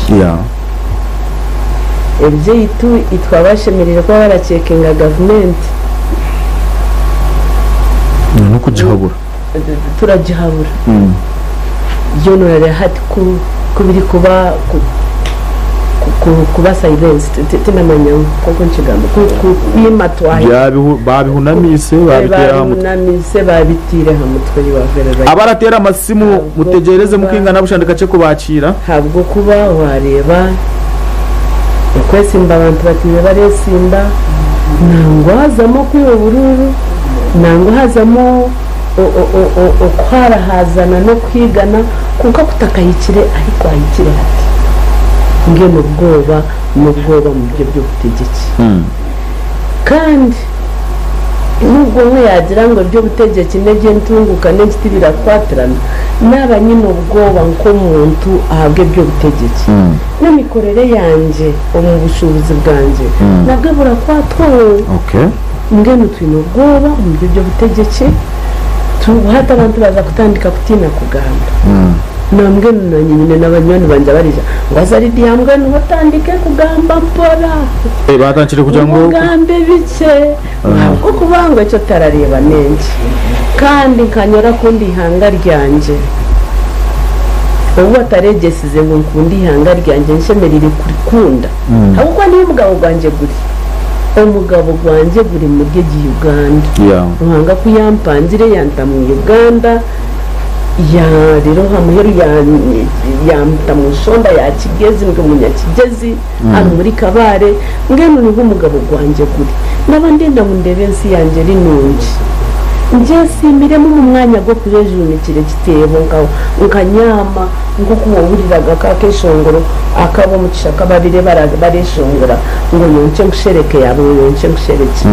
Ebyaitu itwe abashemereire kuba barakyekenga gavumenti. N'okugihabura. Turagihabura. Byona orareeba hati ku ku birikuba kuba silenced tindamanya nk'oku nkigamba kwima twahika. Baabihunamiise baabiteera aha mutwe. Baabihunamiise baabiteire aha mutwe you are very right. Abarateera amasimu mutegyereze mukaingana busha ndikakye kubakiira. Ahabw'okuba waareeba okwesimba abantu batwire bareesimba, nangwa hazamu okwiha oburuuru, nangwa hazamu okuhaarahaazana n'okuhiigana, kwonka kutakahikire ahi kwahikire hati. Mbwenu obwoba n'obwoba omu by'eby'obutegyeki. Kandi n'obwo omwe yaagira ngu eby'obutegyeki n'eby'entunguuka n'enki tibirakwatirana, naaba nyine obwoba nk'omuntu ahabw'eby'obutegyeki. N'emikorere yangye omu bushuubuzi bwangye nabwo burakwatwaho. Mbwenu twine obwoba omu by'eby'obutegyeki, hati abantu baaza kutandika kutiina kugamba. Nambwenu naanye nyine n'abanywani bangye abariija ngu haza Lydia mbwenu otandike kugamba mpora. Baatandikire kugira ngu. Ogambe bikye ahabw'okuba ngu eki otarareeba n'enki. Kandi nkanyora kunda eihanga ryangye. Obu batareegyesize ngu nkunde eihanga ryangye nshemereire kurikunda ahabw'okuba niyo omugabo gwangye guri. Omugabo gwangye guri muri egi Uganda. Ruhanga ku yampangire yanta mu Uganda. Ya reero aha muheru ya yanta mu nshonda ya Kigezi ndi omunyakigyezi hanu muri Kabale mbwenu niho omugabo gwangye guri. Naba ndenda ngu ndeebe ensi yangye eri nungi ngyesiimiremu omu mwanya gw'okuyejuunikira ekiteebo nka nkanyaama nk'oku wohuriraga ka akeshongoro ak'ab'omu kishaka babire bareshongora ngu oyonkye nkushereke yaaba oyonkye nkusherekye.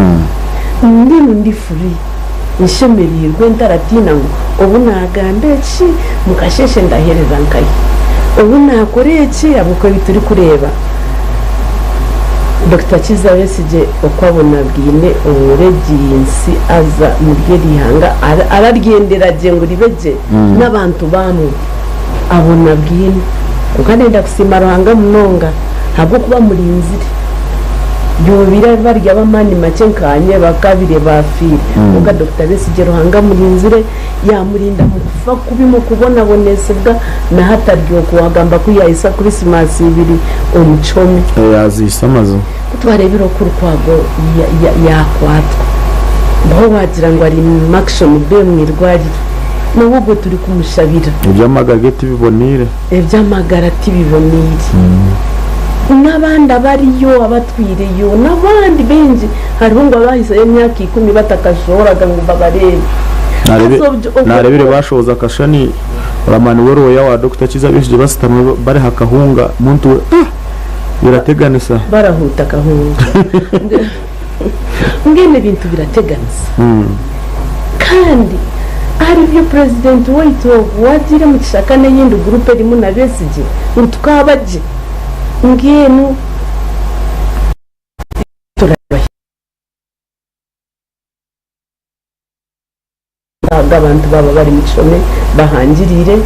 Mbwenu ndi free. Nshemereirwe ntaratiina ngu obu naagamba eki, mukasheeshe ndaheereza nkahi? Obu naakora eki, ahabw'okuba ebi turikureeba, Dokita Kizza Besigye oku abonabwine omuri egi nsi aza omuri eri ihanga araryendera gye ngu ribe gye n'abantu baamwo, abonabwine. Kwonka ndenda kusiima Ruhanga munonga ahabw'okuba amurinzire. Yoobaire bari ab'amaani makye nkaanye bakabire baafiire. Kwonka Dokita Besigye Ruhanga amurinzire, yaamurinda mu kufa kubi, mu kubonabonesibwa, na hati ari okwo waagamba ku yaahisa Krisimaasi ibiri omu kihome. Yaaziisa amazima. Ku twareebire oku Lukwago yaakwatwa, mpaho waagira ngu ari Murction Bay omu irwariro, nawe ogwo turikumushabira. Eby'amagara ge tibiboneire. Eby'amagara tibiboneire. N'abandi abariyo abatwireyo n'abandi baingi hariho ngu abaahizeyo emyaka ikumi batakashohoraga ngu babareebe. Haza obwo obwo Naareebire baashohoza akashushani Ramani we looya wa Dokita Kizza Besigye basitami bari aha kahunga muntu we ah! Birateganisa. Barahuuta akahunga. Mbwenu ebintu birateganisa. Kandi ahari byo purezidenti waitu ogu wagiire omu kishaka n'eyindi gurupu erimu na Besigye ngu tukaaba gye mbwenu turabahi abantu baaba bari mu kihome bahangiriire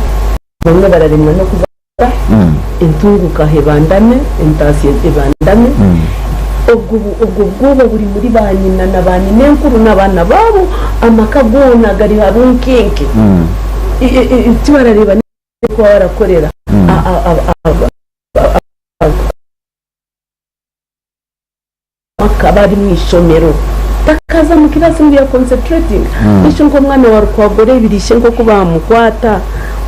bamwe bararemwa n'okuza entunguka ebandame, entaasya ebandame. Obwo obwo bwoba buri muri ba nyina na ba nyinenkuru n'abaana baabo, amaka goona gari aha bunkenke. Tibarareeba n'oku barakorera Akaba ari mu ishomero takaza mu kirasi ngu ya concentratinga beitu nk'omwana wa Rukwago oreebire ishe nk'oku baamukwata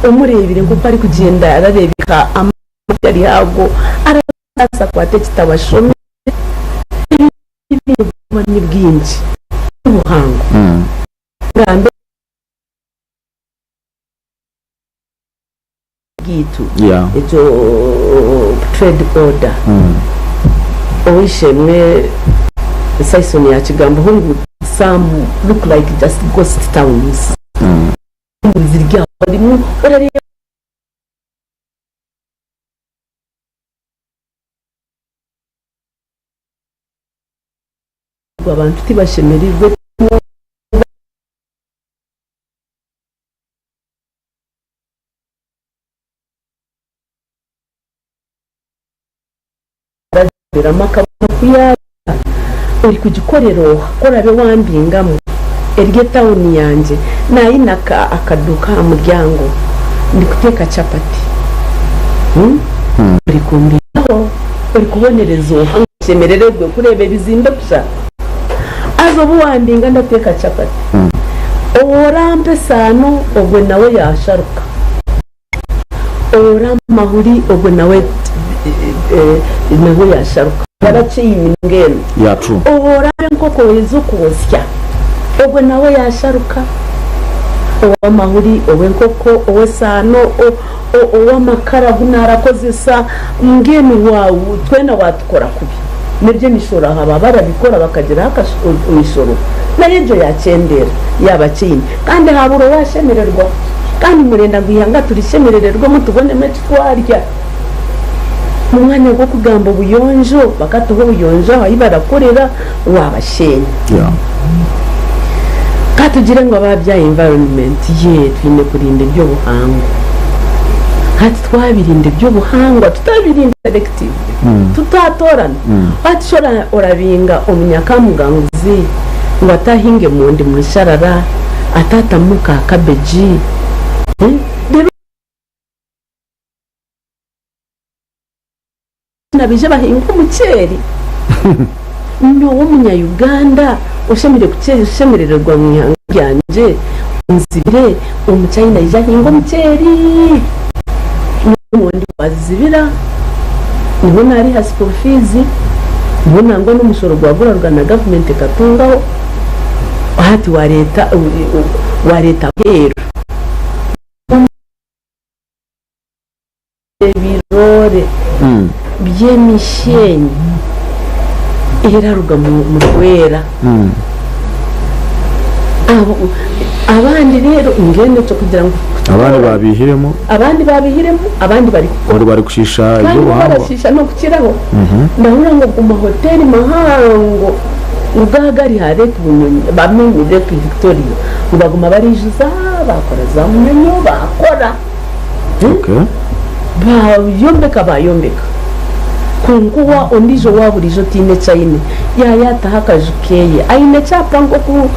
omureebire nk'oku arikugyenda arareebeka amaani gari ago arabaasa akwate ekitabo ashome ebintu obwoba ni bwingi ni buhango ngambe Bwaitu egyo trade order ow'eishe-emwe Sison yakigambaho ngu some look like just ghost towns ziri aho harimu orareeba ngu abantu tibashemereirwe. Aragiberamu akabona ku yaaba ori kugikorera oha ku orabe wambingamu eri etawuni yangye nayine akaduuka aha muryango ndikuteeka chapati ori kumbingaho ori kubonereza oha ngu oshemerererwe kureeba ebizimbe kusha haza obu wambinga ndateeka chapati ou orampa esaano ogwe nawe yasharuka. Ora amahuri ogwe nawe nawe yasharuka barachain mbwenu. Yeah true. Ora enkoko ezokwosya ogwe nawe yasharuka. Owamahuri, owenkoko, owesaano, owamakara agu narakozesa mbwenu twena watukora kubi. Nebyemishoro aha baba barabikora bakagiraho emishoro nayo egyo yakyendera yaba chain. Kandi habura owashemererwa. Kandi murenda ngu eihanga turishemerererwemu tubonemu eki twarya. Omu mwanya gw'okugamba obuyonjo, bakatuha obuyonjo ahu barakorera, waabasheenya. Ka tugire ngu aba bya environment, yee twine kurinda eby'obuhangwa. Hati twabirinda eby'obuhangwa, tutabirinda selectively, tutatoorana. Hati shi orabinga omunyakamuganguzi ngu atahinga emondi mu nsharara, atatamu ka cabbage? Reero baije bahinge omuceeri? Nyowe omunya-Uganda oshemereire kushemerererwa omu ihanga ryangye, onzibire omuchaina aije ahinge omuceeri? Nyowe emondi wazizibira, niho naariha school fees, niho nangwa n'omushoro gwaguraruga na gavumenti ekatungaho, hati wareeta wareeta aheeru. Ebiroore by'emishenyi eraruga mu rwera. Abandi reero mbwenu ekyo kugira ngu Abandi baabihiremu. Abandi baabihiremu, abandi barikukora. Bari barikushiisha Kandi bo eby'obuhangwa. barashiisha n'okukiraho. Ndahurira ngu ago mahoteeri mahango ngu gaba gari aha Lake Bunyonyi, I mean Lake Victoria, ngu baguma bariijuza baakora za munyonyo baakora. Okay. Bayombeka bayombeka kwonka owa ondiijo owa buriijo otaine eki aine yaayataho akaju keeye aine ekyapa nk'oku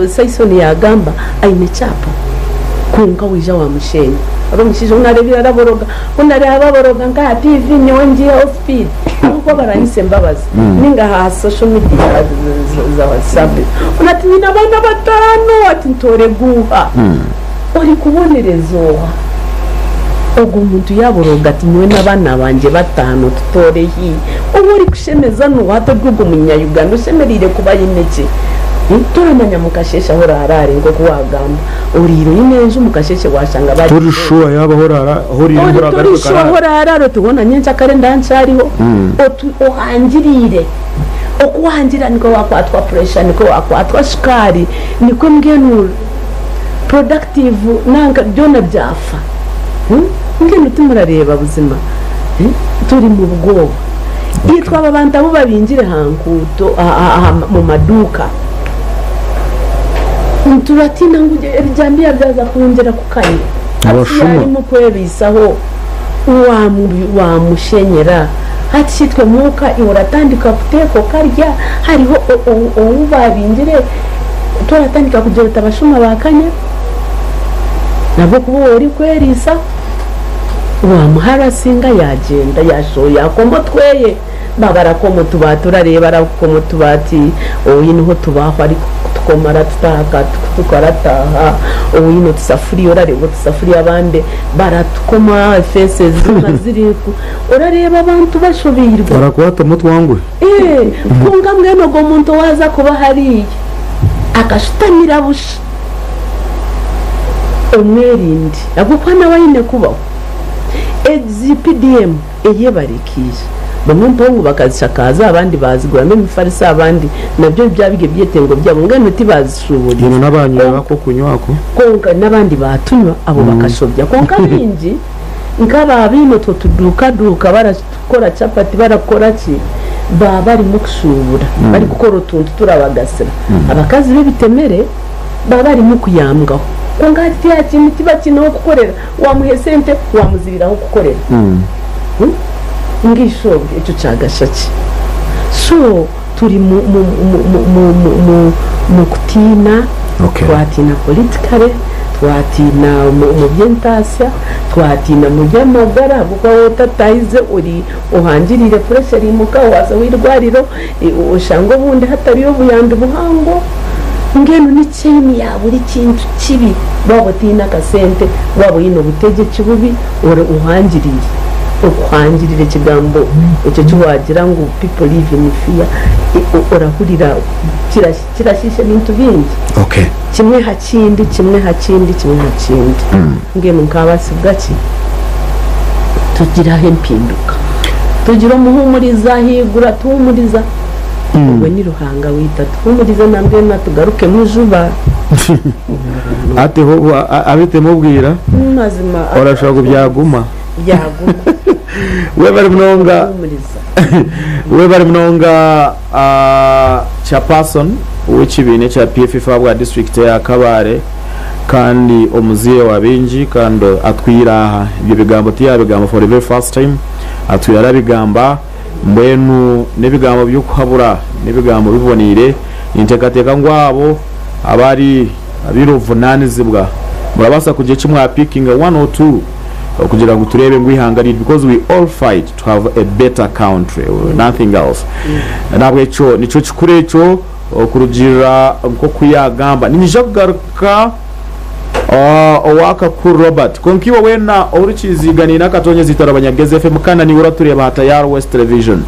Saison yaagamba aine ekyapa kwonka waija wamusheenya. Hariho omushaija ou naareebire araboroga ku ndareeba aboroga nk'aha tiivi nyowe ngiihaho sipiidi ahabw'okuba baranyisa embabazi nainga aha social media za WhatsApp onu ati nyine abaana bataano ati ntoore guuha. Orikubonereza oha? Ogwo muntu yaaborooga ati, Nyowe n'abaana bangye bataano tutoore hi? Ou orikushemeza n'oha? Tori ogwo Munya-Uganda oshemereire kuba aine ki? Toramanya mukasheeshe ahu oraaraare nk'oku waagamba. Oraire oine enju mukasheeshe waashanga Tori bagiire. shuwa yaaba ahu oraara ahu oraire Ori oragaruke tori shuwa ahu okaraara. oraaraare oti hoona nyencakare ndaba nkyariho. Oti ohangiriire. Oku wahangirira nikwo waakwatwa puresha, nikwo waakwatwa shukaari, nikwo mbwenu. Productive nanka byona byafa mbwenu timurareeba buzima turi mubwoba itwe aba bantu abu babingire aha nkuuto mu maduuka nitubatiina ngu ebijambiya byaza kwongyera kukanya hati yarimu kwebeisaho wamushenyera hati shi itwe muuka iwe oratandika kuteeka okarya hariho ou babingire. Twaratandika kugira oti abashuma baakanya, ahabw'okuba ou orikweriisa waamuharasinga yaagyenda yaashohoya yaakoma otweye. Baaba barakoma otubaati orareeba arakoma otubaati oine ahu otubaaho arikutukoma aratutaha akatukutuku arataaha, oine otusafuriya orareeba otusafuriya abandi baratukoma fences zoona ziri orareeba abantu bashobeirwe. Barakwatamu otwanguhe. Ee, kwonka mbwenu ogwo muntu owaaza kuba hariya akashutamira busha, omwerinde, ahabw'okuba nawe aine kubaho. Egi PDM eyebare ekaija, bamwe mpaho ngu bakazishakaaza, abandi baaziguramu emifariso, abandi nabyo byaba biri ebyetengo byabo, mbwenu tibaazishuuburize. Haine n'abaanywire ak'okunywa ako. Kwonka n'abandi baatunywa, abo bakashobya. Kwonka abaingi nk'aba abaine otwo tuduukaduuka barakora chapati barakora ki. Baba barimu kushuubura, barikukora otuntu turabagasira. Abakazi b'ebitemere baba barimu kuyambwaho. Kwonka hati tihakiine tibakiine ah'okukorera. Waamuha esente, waamuzibira ah'okukorera. Ngaisha obwe ekyo kyagasha ki? So turi mu mu mu mu mu mu mu mu kutiina, Okay. twatiina politically, twatiina omu omu by'entaasya, twatiina mu by'amagara ahabw'okuba waaba otatahize ori ohangiriire pressure eriimuka waaza ow'eirwariro oshange obundi hatariyo obuyambi buhango. Mbwenu ni chain ya buri kintu kibi waaba otaine akasente, waaba oine obutegyeki bubi ori ohangiriire. Okuhangirira ekigambo ekyo eki waagira ngu people live in fear orahurira kirashiisha ebintu bingi. Okay. Kimwe ha kindi, kimwe ha kindi, kimwe ha kindi. Mbwenu nkaabaasibwa ki? Tugire aho empinduka. Tugire omuhuumuriza ahaiguru atuhuumuriza. Ogwo ni Ruhanga waitu atuhuumurize nambwenu atugarukemu juba. Hati ho abitemu obwira Mazima orashusha ngu byaguma. Byaguma. Webare munonga. Atuhuumuriza. Webare munonga Chairperson w'ekibiina ekya PFF ahabwa disiturikiti eya Kabale kandi omuzaire wa baingi kandi atwire aha. Ebyo bigambo tiyabigamba for the very first time, atwire arabigamba mbwenu n'ebigambo by'okuhabura, n'ebigambo biboneire. Ninteekateeka ngu abo abari abaine obuvunanizibwa murabaasa kugira eki mwapikinga one or two okugira ngu tureebe ngu eihanga ryaitu because we all fight to have a better country nothing else. Nahabwekyo nikyo kikuru ekyo okurugiirira nk'oku yaagamba. Niinyija kugaruka owa Kakuru Robert. Kwonka iwe weena ohurikiize Niina Akatonyeza Eitaro Banyagezi FM kandi naiwe oratureeba aha Tayari West Television,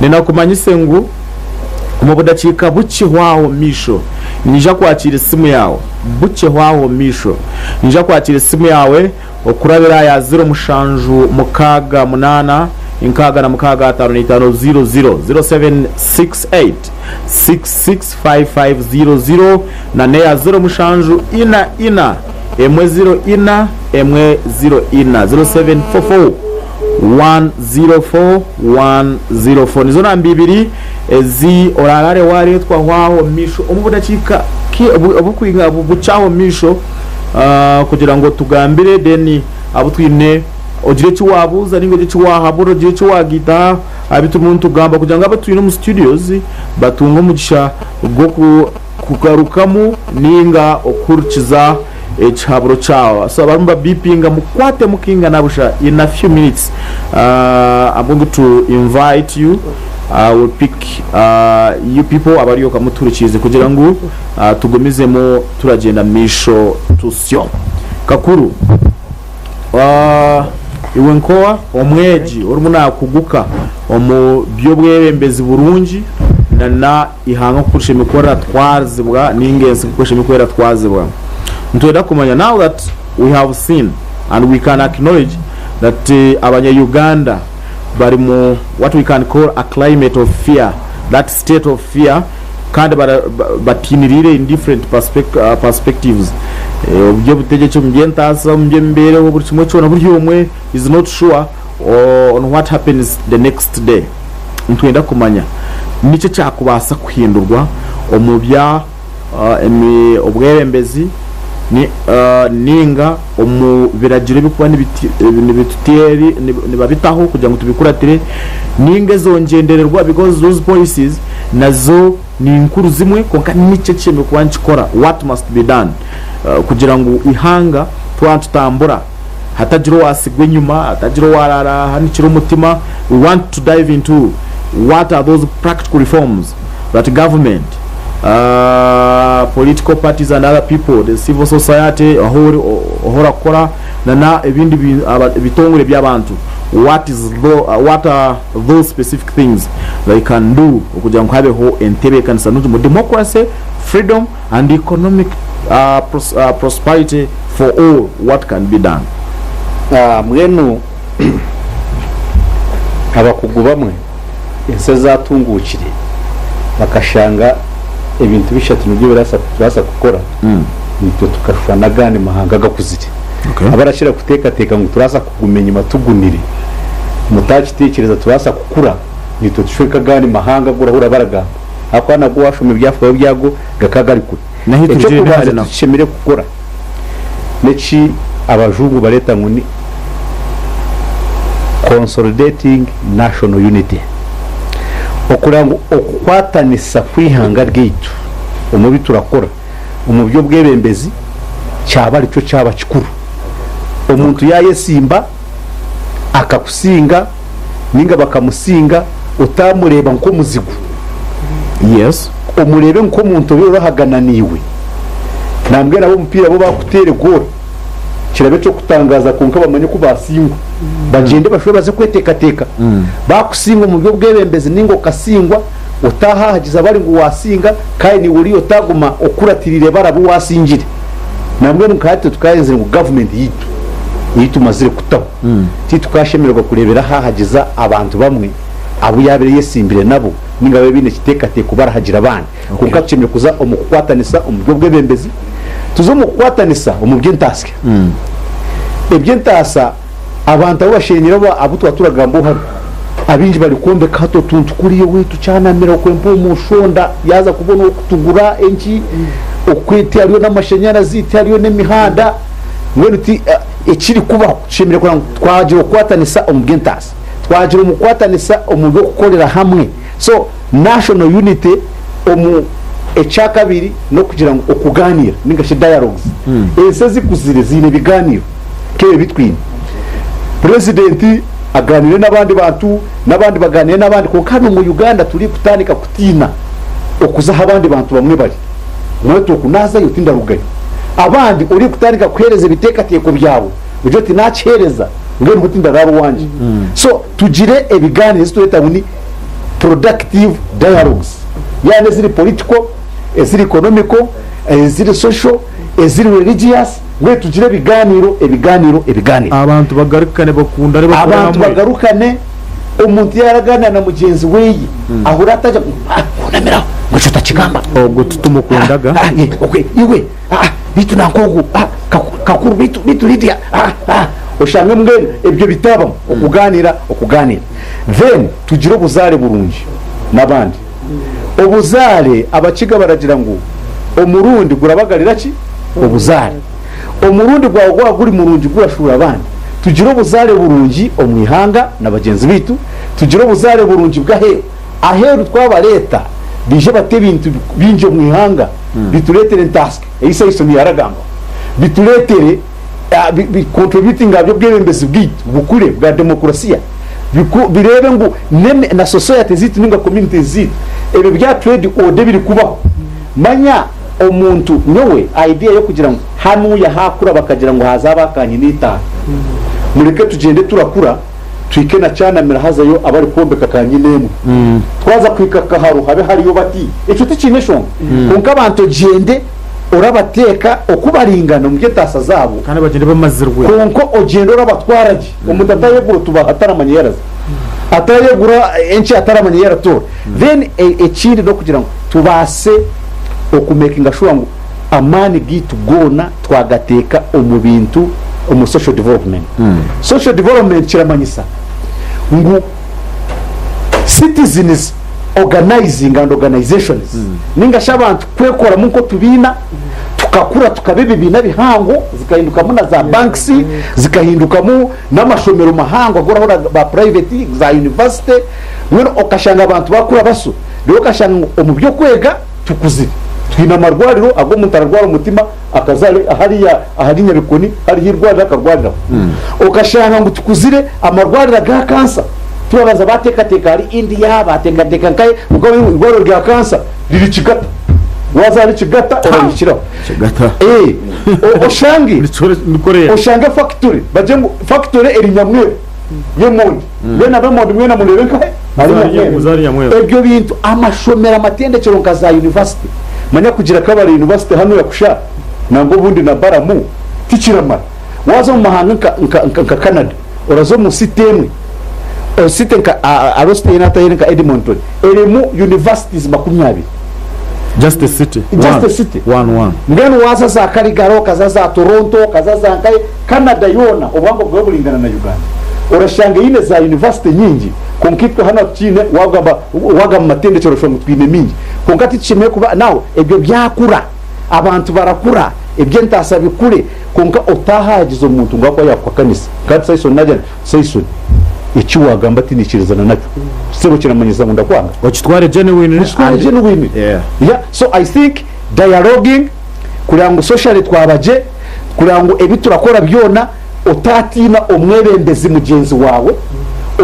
ninakumanyise ngu omu budakiika bukye hwaho omu maisho niinyija kwakiira esimu yaawe. Bukye hwaho omu maisho niinyija kwakiira esimu yaawe okurabira aha ya ziro mushanju mukaaga munaana 66 55 00, 0768 665500 na n'eya 07 ina ina emwe 0 ina emwe 0 ina, 0744 104 104. Nizo namba ibiri ezi oraarare waareetwa hwaho omu maisho omu budakiika oburikwinga bukye aho omu maisho kugira ngu otugambire then abu twine ogire eki waabuuza nainga ogire eki waahabura ogire eki waagaita aha bi turimu nitugamba kugira ngu abu twine omu studios batunge omugisha gw'okugarukamu nainga okuhurikiza ekihaburo kyawe. So abarimu nibabipinga mukwate mukaingana busha in a few minutes I'm going to invite you I will pick you people abaryoka mutuhurikiize kugira ngu tugumizemu turagyenda mu maisho tusyo. Kakuru. Iwe nkowa omwegi orimu nakuguka omu by'obwebembezi burungi na na ihanga nkoku rishemereire kuba riratwazibwa ninga ensi nkoku eshemereire kuba eratwazibwa. Nitwenda kumanya now that we have seen and we can acknowledge that abanya Uganda bari mu what we can call a climate of fear, that state of fear kandi batiiniriire in different perspectives omu by'obutegyeki, omu by'entaasa, omu by'emibeereho, buri kimwe kyona buri omwe is not sure on what happens the next day. Nitwenda kumanya niki ekyakubaasa kuhindurwa omu bya obwebembezi ninga omu biragiro ebirikuba nibabitaho kugira ngu tubikuratire ninga ezo ngyendererwa because those policies nazo ni nkuru zimwe kwonka niki ekishemereire kuba nikikora, what must be done kugira ngu eihanga twaba nitutambura hatagira owatsigwa enyima, hatagira owarahanikira omutima, we want to dive into what are those practical reforms that government, political parties and other people, the civil society ahu ori ahu orakora na na ebindi bitongore by'abantu what is what are those specific things they can do okugira ngu habeho entebeekanisa nungi mu democracy, freedom and economic prosperity for all what can be done. Mbwenu abakugu bamwe ensi ezatunguukire bakashanga ebintu bishatu nibyo birabaasa kukora itwe tukashusha n'agandi mahanga agakuzire. Abarakira kuteekateeka ngu turabaasa kuguma enyima tugunire, mutaakiteekyereza turabaasa kukura. Naitwe tushwe nk'agandi mahanga agu orahurira baragamba, ahakuba nago waashoma ebyafaayo byago gakaba gari kure. N'ahu turugire ni hare Eky'okubanza naho. tushemereire kukora n'eki abajungu bareeta ngu ni consolidating national unity, okureba ngu okukwatanisa kw'eihanga ryaitu omu bi turakora omu by'obwebembezi kyaba arikyo kyaba kikuru. Omuntu yaayesimba akakusinga ninga bakamusinga otamureeba nk'omuzigu. Yes. Omureebe nk'omuntu obaire orahagana naiwe. Nambwenu ab'omupiira bo bakuteera egoolo kirabe eky'okutangaaza kwonka bamanye ku baasingwa. Bagyende bashube baze kweteekateeka. Baakusinga omu by'obwebembezi ninga okasingwa, otaahahagiza bari ngu waasinga kandi naiwe oriyo otaaguma okuratiriire bari abu waasingire. Nambwenu nka hati tukayenzire ngu gavumenti yaitu ei tumazire kutaho titukashemererwa kureebera ahahagiza abantu bamwe abu yaabaire eyesimbire nabo ninga ababaire baine ekiteekateeko barahagira abandi. Kwonka tushemereire kuza omu kukwatanisa omu by'obwebembezi, tuze omu kukwatanisa omu by'entaasya. Eby'entaasa abantu abu bashenyire abo abu twaba turagambaho hanu, abaingi bari kwombeka hati otuntu kuriya owaitu kyanamira okwe mpa omu nshonda yaaza kubona ow'okutugura enki, okwe tihariyo n'amashanyarazi, tihariyo n'emihanda, mbwenu ti ekirikubaho tushemereire kureba ngu twagira okukwatanisa omu by'entaasya. Twagira omu kukwatanisa omu by'okukorera hamwe. So national unity omu ekyakabiri n'okugira ngu okugaaniira ninga shi dialogues. Ensi ezikuzire ziine ebigaaniiro nk'ebi ebi twine. Purezidenti agaaniire n'abandi bantu, n'abandi bagaaniire n'abandi kwonka hanu omu Uganda turikutandika kutiina okuza ahu abandi bantu bamwe bari. Omanye oti oku naazayo tindarugayo. Abandi orikutandika kuheereza ebiteekateeko byawe ogire oti naakiheereza mbwenu hati ndaraara owangye. So tugire ebigaaniiro ezi tureeta ngu ni productive dialogues yaaba eziri political, eziri economical, eziri social, eziri religious mbwenu tugire ebigaaniiro, ebigaaniiro, ebigaaniiro. Abantu bagarukane bakundane bakore Abantu hamwe. bagarukane, omuntu yaaragaaniira na mugyenzi weye ahurire atagira ngu ah kunamiraho ngu ekyo otakigamba. Ogwo titumukundaga. Ah, ah, okwe iwe ah, beitu nanka ogu ah, kakuru beitu beitu Lydia ah, ah, oshange mbwenu ebyo bitabamu okuganira okuganira then tugire obuzaare burungi n'abandi. Obuzaare abakiga baragira ngu omurundi gurabagarira ki? Obuzaare. Omurundi gwawe gwaba guri murungi gurashuura abandi. Tugire obuzaare burungi omu ihanga na bagyenzi baitu, tugire obuzaare burungi bw'aheeru. Aheeru twabareeta baije bate ebintu bingi omu ihanga bitureetere entasya ei Saison yaaragambaho, bitureetere bi contributinge aha by'obwebembezi bwaitu bukure bwa demokurasiya, bireebe ngu na society zaitu nainga communities zaitu ebyo bya trade order ebirikubaho. Manya omuntu nyowe idea y'okugira ngu hanuya haakura bakagira ngu haaza abaakanyina itaano, mureke tugyende turakura, Tuhike na Kyanamira hazayo abari kwombeka ka nyina emwe. Twaza kuhika Kaharo habe hariyo bati. Ekyo tikiine nshonga. Kwonka abantu ogyende orabateeka oku baringana omu by'entaasa zaabo. Kandi bagyende bamazirwe. Kwonka ogyende orabatwara gye. Omuntu atayegura otubaho ataramanya ei araza. Atayegura enki ataramanya ei aratoora. Then ekindi n'okugira ngu tubaase okumekinga shuwa ngu amaani gaitu goona twagateeka omu bintu omu social development. Social development kiramanyisa ngu citizens organizing and organizations ninga shi abantu kwekoramu nk'otubiina tukakura tukaba ebibiina bihango zikahindukamu na za banks zikahindukamu n'amashomero mahango agu orahurira ba private za university mbwenu okashanga abantu bakura baso reero okashanga ngu omu by'okwega Tukuzire. Twine amarwariro agu omuntu ararwara omutima akaza hariya ahari Nyabikoni hariho eirwariro akarwariraho. Okashanga ngu tukuzire amarwariro aga kansa turabanza bateekateeka ahari India, bateekateeka nkahe kwonka eirwariro rya kansa riri Kigata. Waaza ahari Kigata orarihikiraho. Kigata. Oshange oshange fakitori bagire ngu fakitori eri Nyamweru y'emondi. Mbwenu ab'emondi mwena mureebe nkahe? Ahari Nyamweru. Ebyo bintu amashomero amatendekyero nka za yunivasite, manya kugira Kabale University hanuya kusha nangwa obundi na Baramu tikiramara. Waaza omu mahanga nka nka nka nka Canada, oraza omu city emwe, city nka hariho city ei naatahire nka Edmonton erimu universities 20. Just a city. Just a city. One, one. Mbwenu waaza za Calgary, okaza za Toronto, okaza za nkahe, Canada yoona obuhango bwayo buringana na Uganda. Orashanga eine za university nyingi kwonka itwe hanu atukiine wagamba wagamba mumatendekero orashanga ngu twine mingi kwonka titushemereire kuba now ebyo byakura abantu barakura eby'entaasa bikure kwonka otahaagiza omuntu ngu ahakuba yakuhakanisa nka Saison nagira nti Saison eki wagamba tinaikirizana nakyo sebo kiramanyisa ngu ndakwanga? Okitware genuinely Okitware and genuinely yeah. Yeah so I think dialoguing kureba ngu socially twaba gye kureba ngu ebi turakora byona Otaatiina omwebembezi mugyenzi waawe,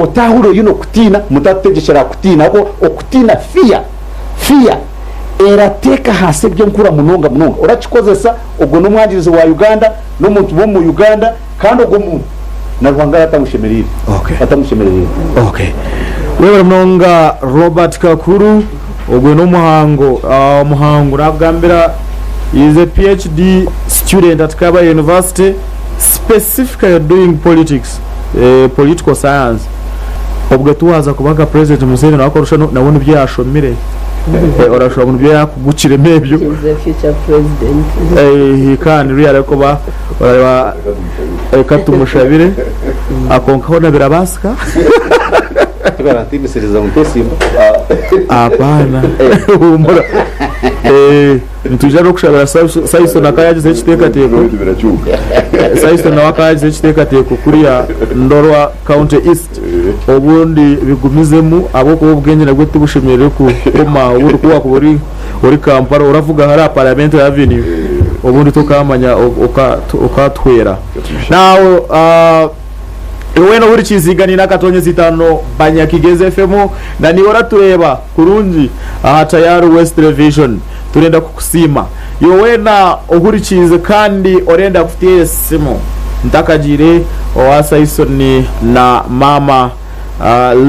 otaahurira oine okutiina, mutatutegyekyera aha kutiina, ahabw'okuba okutiina, fear, fear, erateeka ahansi eby'enkura munonga munonga. Orakikozesa, ogwo n'omwangirizi wa Uganda, n'omuntu w'omu Uganda, kandi ogwo muntu na Ruhanga araba atamushemereire, Okay. atamushemereire. Okay. Webale munonga Robert Kakuru, ogwe n'omuhango, omuhango nakugambira he is a PhD student at Kabale University. Specifically doing politics, political science, obwe tiwaza kuba nka president Museveni ahakuba orashusha nawe nibyo yashomire, orashusha ngu nibyo yakugukiremu ebyo. He is a future president. He can really kuba orareba reka tumushabire kwonka hoona birabaasika. Tibarantiinisiriza ngu ntesimba. Hapana humura. Nitwija n'okushabira Saison akaba yagize ekiteekateeko. Saison nawe akaba yagize ekiteekateeko kuriya Ndorwa County East. Obundi bigumizemu ahabw'okuba obwengye nabwo tibushemereire kukoma obundi ku wakuba ori ori Kampala oravuga hariya Parliamentary Avenue obundi tokamanya okatuhwera. Now Iwe weena ohurikiize Iganiina Akatonyezi Itaano Banyakigezi FM na niiwe oratureeba kurungi aha Tayari West Television, turenda kukusiima. Iwe weena ohurikiize kandi orenda kuteera esimu ntakagiire owa Saisoni na maama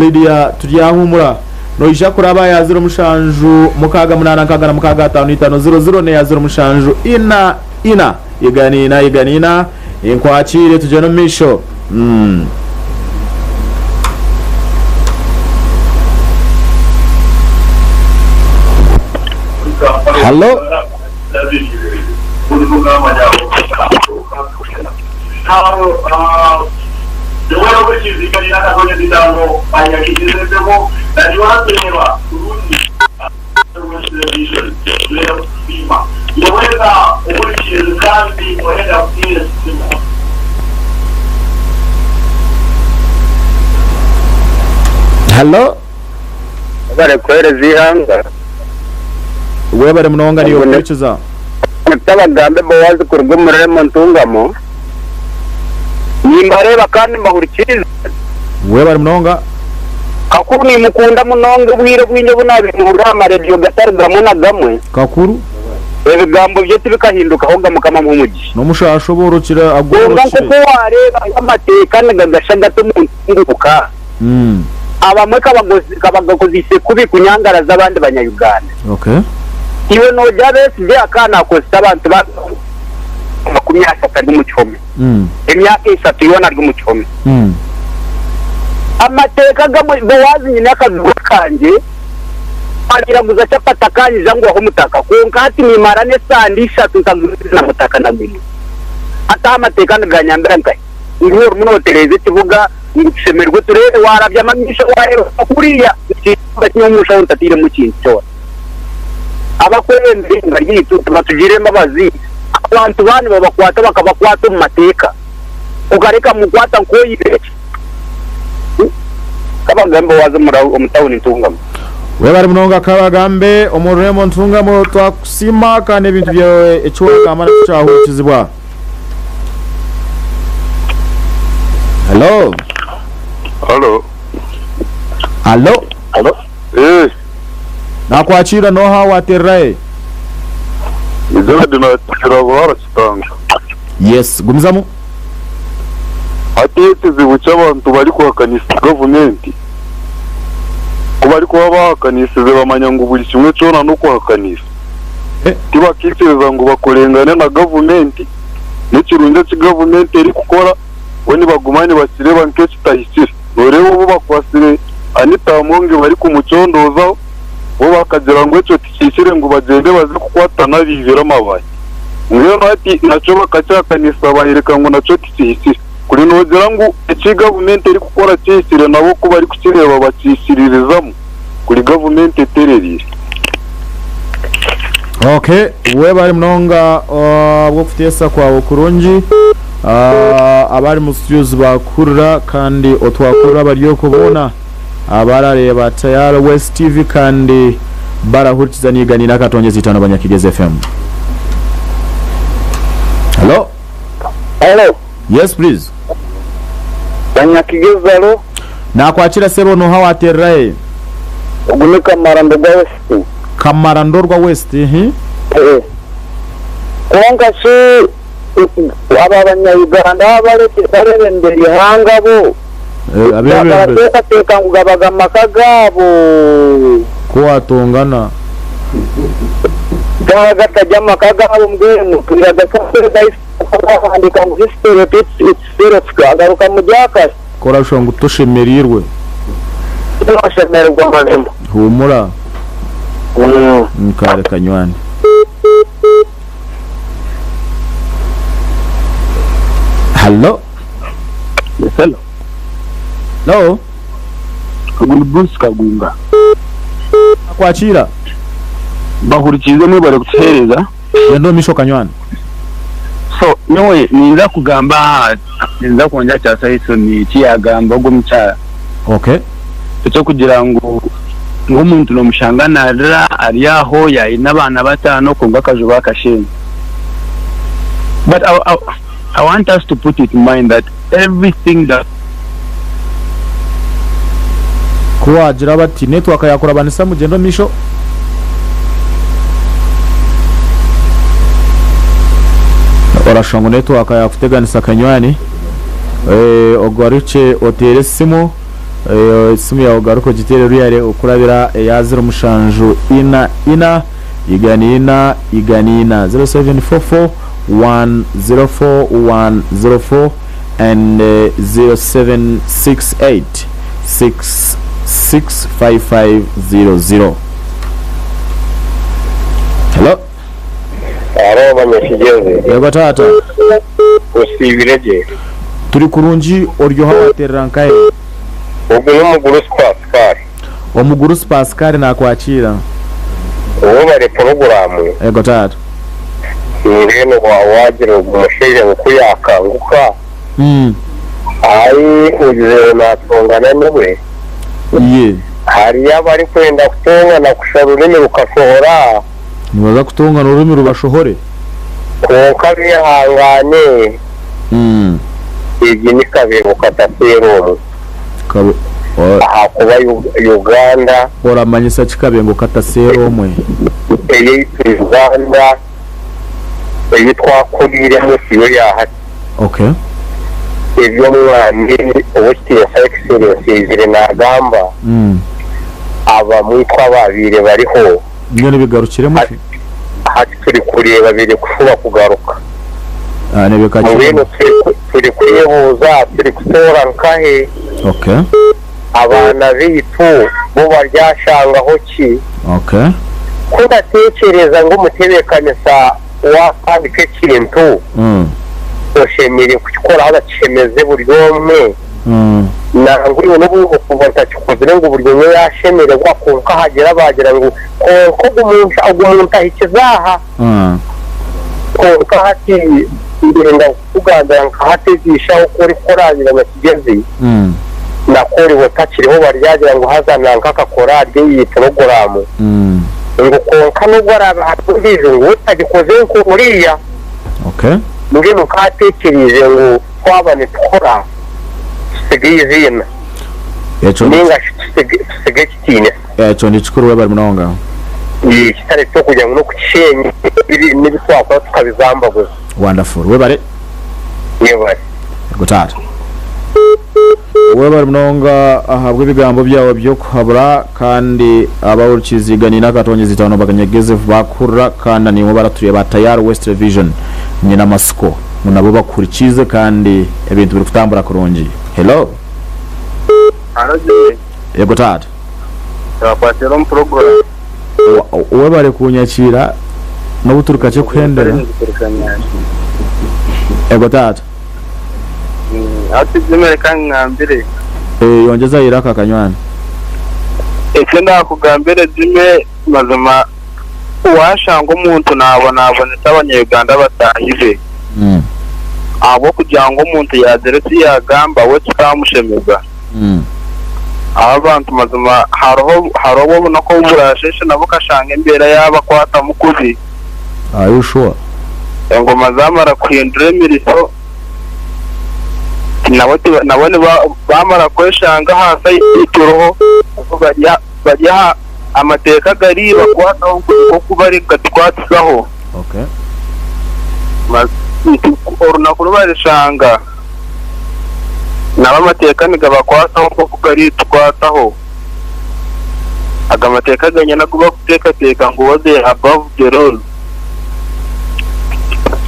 Lydia Turyahuumura, noija kuraba aha ya ziro mushanju mukaaga munaana nkaaga na mukaaga ataano itaano ziro ziro n'eya ziro mushanju ina ina. Iganiina iganiina Nkwakiire tugyende omu maisho. Halo. Hallo. Webare kuhereza eihanga. Webare munonga niiwe kuhurikiza. Nitabagambe Boazi kuruga omu rurembo Ntungamo. Nimbareeba kandi mbahurikiirize. Webare munonga. Kakuru nimukunda munonga obwire obwingi obu naabimuhurira aha marediyo gatari gamwe na gamwe. Kakuru. Ebigambo bye tibikahindukaho ga Mukama amuhe omugisha. N'omushasha oborokire Kwonka agworokire. nk'oku waareeba ngu amateeka nigagashagata omu ntunguuka, abamwe kabagakozeise kubi kunyangaraza abandi Banya-Uganda. Okay. Iwe noogira Besigye akaba naakozesa abantu ba 30 ari omu kihome. Emyaka eshatu yoona ari omu kihome. Amateeka agamwe, Boazi nyine akazibu kangye, twabiraguza chapati akanyija ngu ahe omutaka, kwonka hati nimara n'esande ishatu ntagurize na mutaka na gumwe. Hati aho amateeka niganyambira nkahi? Ngu orimu notereeza ekibuga ngu tushemererwe tureebe, waarabyamu amaisho waareeba kuriya, nikiija kimwe omu nshaho ntatairemu kintu kyona. Abakwebembera eihanga ryaitu tibatugirira embabazi, abantu ba nibabakwata bakabakwata omu mateeka, okareka mukwata nk'oyibire ki? Kabagambe waaza omu tawuni Ntungamo. Webare munonga Kabagambe omu rurembo Ntungamo twakusiima kandi ebintu byawe eki wagamba nakyo kyahurikizibwa. Hallo. Hallo. Hallo. Hallo. Eh. Nakwakiira n'oha waterera he? Ni Gerard nateera Buhara Kitanga. Yes, gumizamu. Hati ekizibu ky'abantu barikuhakanisa gavumenti, ku barikuba bahakanisize bamanya ngu buri kimwe kyona n'okuhakanisa. Tibakaikiriza ngu bakorengane na gavumenti, n'ekirungi eki gavumenti erikukora bo nibaguma nibakireeba nk'ekitahikire. Nooreeba obu bakwatsire Anita Among barikumucondoozaho, bo bakagira ngu ekyo tikihikire ngu bagyende baze kukwata n'abaibire amabaati. Mbwenu hati nakyo bakakyakanisa bayoreka ngu nakyo tikihikire. Kuri noogira ngu eki gavumenti erikukora kihikire nabo ku barikukireeba bakiikiririzamu, kuri gavumenti eterereire. Okay, webare munonga ahabw'okuteesa kwawe kurungi. Abari mu studios baakuhurira kandi otwakurira abari okwo boona abarareeba Tayari West TV kandi barahurikiza niiganiina akatongezi itaano Banyakigezi FM. Hello. Hello. Yes please. Banyakigezi alo. Nakwakira sebo noha waterera he? Ogu ni Kamara Ndorwa West. Kamara Ndorwa West ehe. Eh. Kwonka shi aba banya Uganda abarebembera ihanga bo Eh, abebembezi. barateekateeka ngu gabaga amaka gaabo? Ku watongana. Gaba gatari amaka gaabo mbwenu twira Bahandiika ngu history repeats itself twagaruka mu byakare. Ku orashusha ngu toshemereirwe. Tinoshemererwa mazima. Huumura. Kare kanywani. Hallo. Hello. Hello. Ogu ni Bruce Kagunga. Nakwakiira. Bahurikiize mwebare kutuheereza. Gyenda omu maisho kanywani. So nyowe ninza kugamba aha ninza kwongyera kya Saisoni eki yagamba ogwo omukyara. Okay. Ekyokugira ngu ngu omuntu nomushanga narira ari aho yayine abaana batano kwonka akaju bakasheenya. But I, I, I want us to put it in mind that everything that Ku waagira bati, Network yaakurabanisa mugyende omu maisho. Orashusha ngu network yaakuteganisa kanywani. Ogarukye oteere esimu, esimu yaawe ogaruke ogiteere ruyare okurabira eya 07 ina ina igana ina igana ina, 0744 104 104. and 0768 665500. Hello. Haro Banyakigezi. Yego taata. Osiibire gye? Turi kurungi ori oha waterera nkahe? Ogu n'omugurusi Pascal. Omugurusi Pascal nakwakiira. Webare puroguraamu. Yego taata. Mbwenu waagira ogu mushaija ngu ku yaakanguka, ayi ogizire ngu naatongana niwe, hariyo abarikwenda kutongana kusha orurimi rukashohora. Nibaza kutongana orurimi rubashohore. Kwonka beehangaane, egi ni kabeebo kataseera omwe. Ahakuba Uganda. Oramanyisa ki kabengo kataseera omwe? Eyaitu Uganda ei twakuriiremu tiyo ya hati. Okay. Ebi omwami Owekitiinisa Excellency yaizire naagamba, abamwe itwe abaabaire bariho. Mbwenu bigarukiremu ki? Hati turi kureeba biri kushuba kugaruka. Mbwenu turi kwebuuza turi kutoora nkahe? Okay. Abaana baitu bo baryashangaho ki? Okay. Ku ndateekyereza ngu omutebeekanisa waatandika ekintu, oshemereire kukikora haza kishemeze buri omwe. Nangwa iwe n'obu okuba ntakikozire ngu buri omwe yaashemererwa, kwonka hagira abaagira ngu kwonka ogu muntu ogu muntu ahikize aha. Kwonka hati ndenda kukugambira nka hati eziisha oku orikukora aha Nyirabakigyezi na ku oriba otakiriho baryagira ngu haza nanka akakora ahari eyi puroguraamu ngu kwonka n'obu araabe hariho ondiijo ngu we tagikoze nk'oriya. Mbwenu nkaateekyereize ngu twaba nitukora tusige eiziina nainga shi tusige ekitiinisa. Ekyo ni kikuru webare munonga. Kitari eky'okugira ngu n'okukisheenya n'ebi twakora tukabizambaguza. Wonderful. Webare. Yebare. Yego taata. Webare munonga ahabw'ebigambo byawe by'okuhabura kandi abahurikiize Iganiina Akatonyezi Itaano Bakanyegezi baakuhurira kandi na naimwe abaratureeba aha Tayari West Television nyine amatsiko ngu nabo bakuhurikiize kandi ebintu birikutambura kurungi. Hello. Haro Jimmy. Yego taata. Twakwatira omu puroguramu. Webare kunyakiira n'obu turi kakye kuhendera. Ego taata. Hati Jimmy reka nkugambire. Eh, yongyeza eiraka kanywani. Eki ndakugambire Jimmy mazima washanga omuntu nabonabonesa abanya-Uganda bataahi be ahabw'okugira ngu omuntu yagira eki yagamba we kikamushemeza. Aba abantu mazima hariho hariho obunaku obu burasheshe nabo okashanga embeera yabakwatamu kubi. Are you sure? Engoma zamara kuhindura emirisyo nabo tiba nabo niba bamara kweshanga ahansi ahi turiho bari bari aha amateeka gari bakwataho nk'oku bari kugatukwatisaho. Okay. Orunaku ru barishanga nabo amateeka nigabakwataho nk'oku garitukwataho. Aga mateeka ganyine agu barikuteekateeka ngu bo they are above the laws.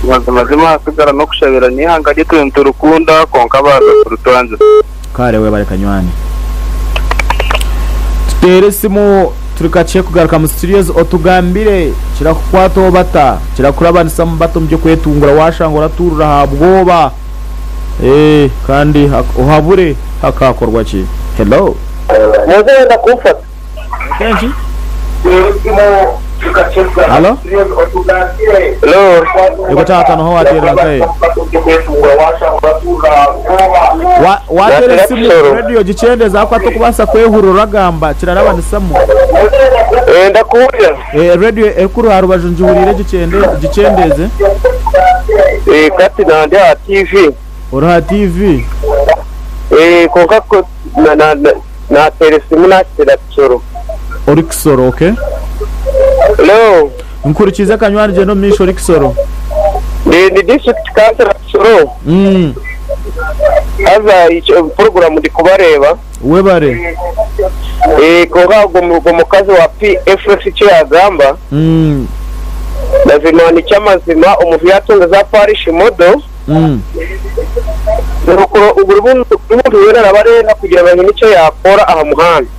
Mazima zimwe hasigara n'okushabira n'eihanga ryaitu niturikunda kwonka baaza kuritwangira. Kare webare kanywani. Tuteere esimu turi kakye kugaruka mu studios otugambire kirakukwataho bata, kirakurabanisamu bata omu by'okwetungura washanga oratuurira aha bwoba eh kandi ohabure hakakorwa ki. Hello. Muze wenda kumfata. Kenki? Halo? Hello. Yego taata noha wateerera nkahe? Wa- Wateera Nateera esimu Kisoro. radio gikyendeze ahakuba tokubaasa kwehurira oragamba kirarabanisamu. Eh, ndakuhurira. Eh, radio erikuri aha rubaju ngihuriire gikyende gikyendeze. Eh, kati nandi aha TV. Ori aha TV? Eh, kwonka ku- na- na- na- Nateera esimu nakitera Kisoro. Ori Kisoro ok. Hello. Nkurikiize kanywani gyenda omu maisho ori Kisoro. Ndi ndi district councillor Kisoro. Haza ekyo program ndi kubareeba. Webare. Eh kwonka ogwo ogwo mukazi wa PFF eki yagamba. Mazima nikyamazima omuntu yatunga za parish model. Buri muntu weena araba arenda kugira ngu aine eki yaakora aha muhanda.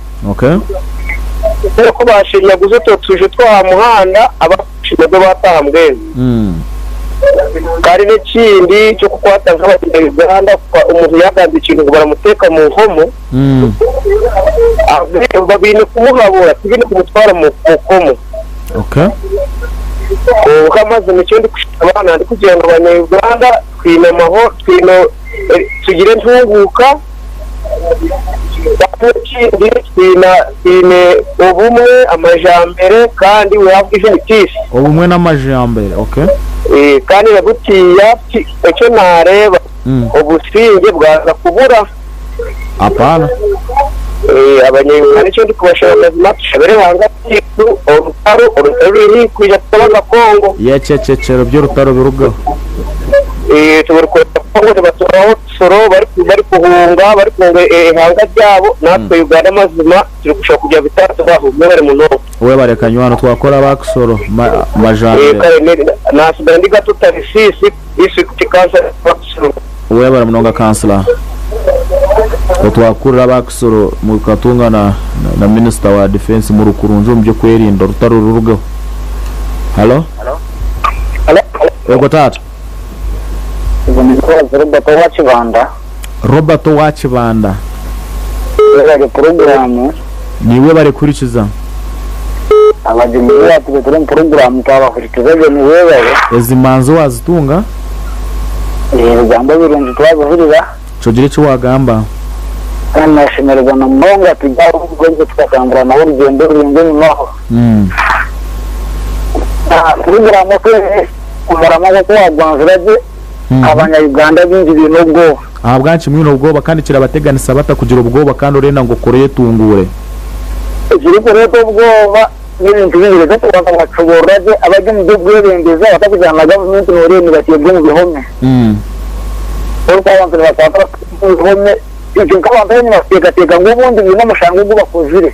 Mbwenu ku baashenyaguza otwo tuju tw'aha muhanda, abaashemererwa baataaha mbwenu. Kandi n'ekindi ky'okukwata nk'abanya-Uganda, omuntu yaagamba ekintu ngu baramuteeka omu nkomo, baine kumuhabura tibaine kumutwara omu nkomo. Kwonka amazima eki ndikushaba nandikugira ngu abanya-Uganda twine amahoro, twine tugire entunguuka kandi ekindi twine twine obumwe, amajambere kandi we have even peace. Obumwe n'amajambere, okay. Kandi na butiya ekyo nareeba obusingye bwaza kubura. Apana. Abanya-Uganda eki ndikubashaba mazima tushabire Ruhanga waitu orutaro orutaro ruri kwija kutabaga Congo. Yecececero by'orutaro birugeho. Turi kureba Congo nibaturaho tusoro barikuhunga barikuhunga eihanga ryabo natwe Uganda mazima turi kushaba kugira bitatubaho mwebare munonga. Webare kanywani twakora aba Kisoro majambere. Nasigara ndi Gato Tarisisi district councillor wa Kisoro. Webare munonga kansila. Otwakurira aba Kisoro mukatunga na na minisita wa defense muri kurungi omu by'okwerinda orutaro rurugeho. Halo? Yego taata. Robert owa Kibanda. Robert owa Kibanda. Webare puroguramu. Niiwe webare kuhurikiza. Abagyenyi bu watureetera omu puroguramu twabahurikiza gye ni webare. Ezi manzi wazitunga? Ebigambo birungi twabihurira. Kyogira eki wagamba. Kandi nashemererwa na munonga turi aho omu tukatambura nabo orugyendo ruraingwa enyima aho. Puroguramu oku eri omuramwa nk'oku wagwanzire gye, abanya Uganda baingi baine obwoba. Ahabw'enki mwine obwoba kandi kirabateganisa bata kugira obwoba kandi orenda ngu okore oyetunguure? Ekirikureeta obwoba n'ebintu bingi reka tubanze bakashoboorora gye abari omu by'obwebembezi abatarikuzaana na gavumenti nooreeba nibateebwa omu bihome. Orikuba abantu nibakwatwa bakateebwa omu bihome itwe nk'abantu abu nibateekateeka ngu obundi baine omushango ogu bakozire.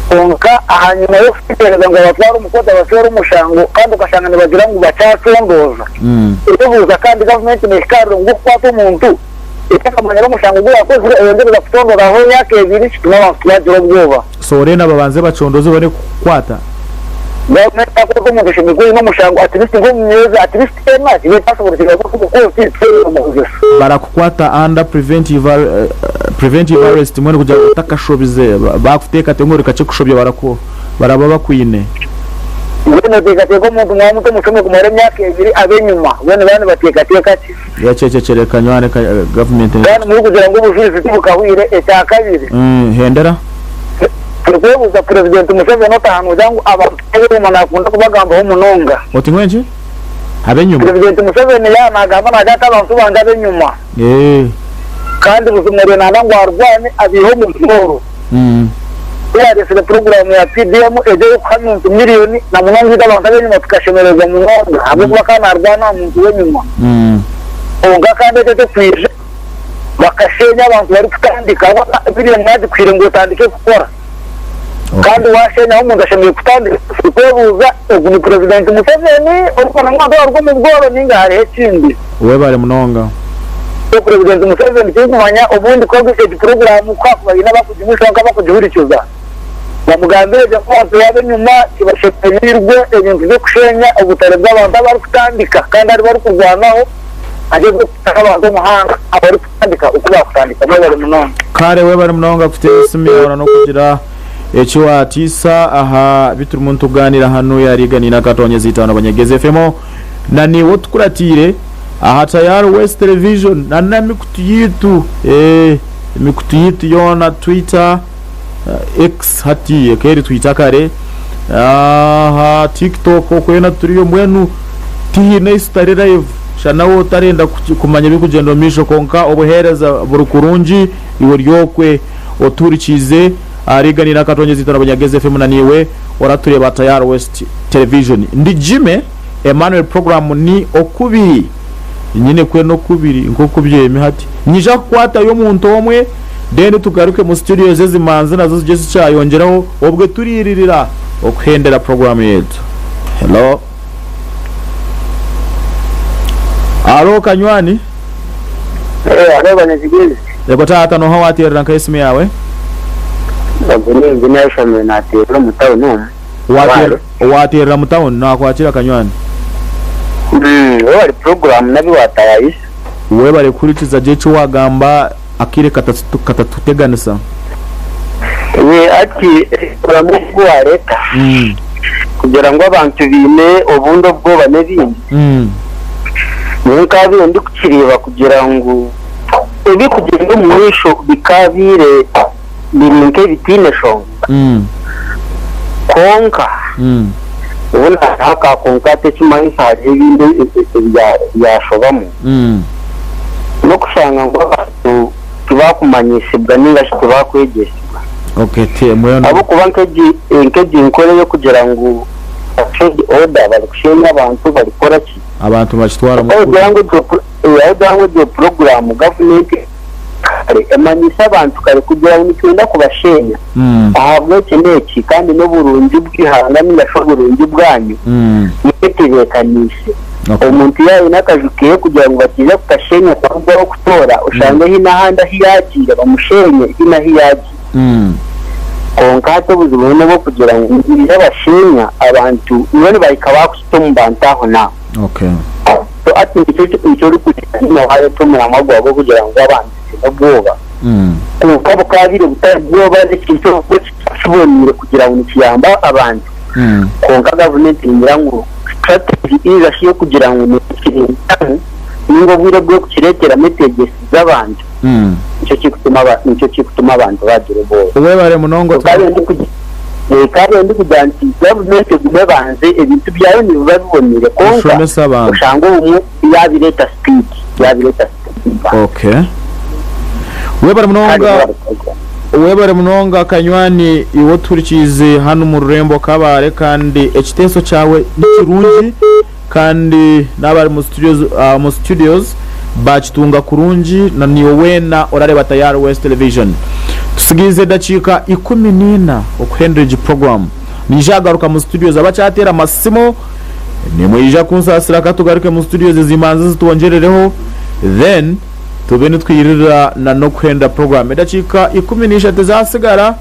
Kwonka ahanyima y'okutekyereza ngu babatware omu kooti babacwere omushango kandi okashanga nibagira ngu bakyacondooza. Oyebuuza kandi gavumenti neehikaarira ngu okukwata omuntu etakamanyire omushango ogu yaakozire eyongyereza kucondooraho emyaka ebiri kituma abantu tibaagira obwoba. So orenda babanze bacondooze babone kukukwata? Gavumenti yakwata omuntu eshemereire kuba eine omushango at least nk'omu myezi at least ena kibe kyasoborokirwe ngu omu kooti twine omukozesa. Barakukwata under preventive preventive arrest mbwenu kugira ngu otakashobize bakuteekateeka ngu ori kakye kushobya baraku baraba bakwine. Mbwenu oteekateeka omuntu mwaba muta omushome kumara emyaka ebiri ab'enyima bo nibaba nibateekateeka ki? Yacecekire kanywani ka government. Kandi murikugira ngu obujurizi tibukahwire ekyakabiri. Hendera. Turikwebuuza Purezidenti Museveni otahanuuza ngu abantu ab'enyima nakunda kubagambaho munonga. Oti ngwenki? Ab'enyima? Purezidenti Museveni yaaba nagamba naagira ati abantu bangye ab'enyima. Kandi buzima oriyo nayenda ngu arwane abaihe omu byooro. Ku yareetsire puroguraamu ya PDM egyo ey'okuha muntu miriyoni na munonga itwe abantu ab'enyima tukashemererwa munonga ahabw'okuba akaba naarwana aha muntu w'enyima. Kwonka kandi ekyo eky'okwija bakasheenya abantu barikutandika ahabw'okuba miriyoni yaagikuhaire ngu otandike kukora kandi waasheenyaho omuntu ashemereire kutandika orikwebuuza ogu ni Purezidenti Museveni orikwenda ngu abantu baruge omu bworo nainga hariho ekindi? Webare munonga. So Purezidenti Museveni tinkumanya obundi ku egi puroguraamu ku hakuba haine abakugimwisa kwonka abakugihurikiza bamugambire gye ngu abantu ab'enyima tibashemereirwe ebintu by'okusheenya obutare bw'abantu abarikutandika kandi aribo arikurwanaho agyeze kutaho abantu omuhanda abarikutandika oku baakutandika. Mwebare munonga. Kare webare munonga kuteera esimu yaawe na n'okugira eki waatiisa aha bi turimu nitugaaniira hanu ya Riiganiina Akatonyezi Itaano Banyegezi FM. Na niiwe otukuratiire aha Tayari West Television na n'emikutu yaitu eh, emikutu yaitu yoona Twitter, X hati eka eri Twitter kare, aha TikTok okwo yoona turiyo mbwenu tihaine ahi tutari live shana waaba otarenda kumanya ebirikugyenda omu maisho kwonka obuheereza buri kurungi iwe ori okwe otuhurikiize aha Riiganiina Akatonyezi Itaano Banyagezi FM na niiwe oratureeba aha Tayari West Television. Ndi Jimmy. Emmanuel program ni okubiri nyine kwena okubiri nkoku byemi hati nyija kukwatayo omuntu omwe then tugaruke mu studios ezimanzi nazo zije zikyayongyeraho obwe turiririra okuhendera program yetu. Hello Alo kanywani. Halo banyakigezi. Yego taata noha waterera nkahi esimu yawe? Ogu ni engineer Shamil naterera omu town omu. Owateerera mu town nakwakira kanywani. Webare program nabi watayayisa. Webare kuhurikiza gye eki wagamba akaire katatuteganisa. Ye ati program ogu wareta kugira ngu abantu baine obundi obwoba nebindi nyowe nkabaire ndikukireeba kugira ngu ebikugyenda omu maisho bikabaire biri nk'ebitaine shonga. Kwonka, obu naareeba aka kwonka hati ekimanyisa hariho ebindi ebyashobamu, n'okushanga ngu abantu tibaakumanyisibwa nainga shi tibaakwegyesibwa. Ahabw'okuba nk'egi nkora ey'okugira ngu trade order barikushenya abantu barikukora ki, ahu ogira ngu egyo puroguraamu gavumenti Kare emanyise abantu kare kugira ngu nitwenda kubasheenya ahabw'eki n'eki kandi n'oburungi bw'eihanga nainga shi oburungi bwanyu mwetebeekaniise. Omuntu yaaba aine akaju keeye kugira ngu bataija kukasheenya kurugaho kutoora oshange haine ahandi ahu yaagiire bamusheenye haine ahu yaagiire. Kwonka hati obuzibu n'obw'okugira ngu nibaija basheenya abantu mbwenu bahika baakukita omu bantu ahonaaho. So hati nikyo eki orikugira nyine waayeta omuramwa gwawe gw'okugira ngu abantu baine obwoba. Kwonka bukaabaire butari bwoba n'ekintu obwo kiboneire kugira ngu nikiyamba abantu. Kwonka gavumenti ningira ngu strategy ninga shi ey'okugira ngu neekireetamu ninga obwire obu erikukireeteramu eteegyesize abantu nikyo kirikutuma nikyo kirikutuma abantu baagira obwoba. Webare munonga Kare ndikugira nti gavumenti egume ebanze ebintu byayo nibiba biboneire kwonka Eshomese abantu. oshanga obumwe yabireeta speed yabireeta speed. Okay. Webare Kare munonga webare program. Webare munonga kanywani iwe otuhurikiize hanu omu rurembo Kabale kandi ekiteeso kyawe nikirungi kandi n'abari mu studios, uh, mu studios bakitunga kurungi na niiwe weena orareeba Tayari West Television. Tusigaize edakiika 14 okuhendera egi program. Niija kugaruka mu studios abakyateera amasimu nimwija kunsaasira katugaruke mu studios ezimanzi zitwongyerereho then tube nitwiririra na n'okuhendera program. Edakiika 13 zasigara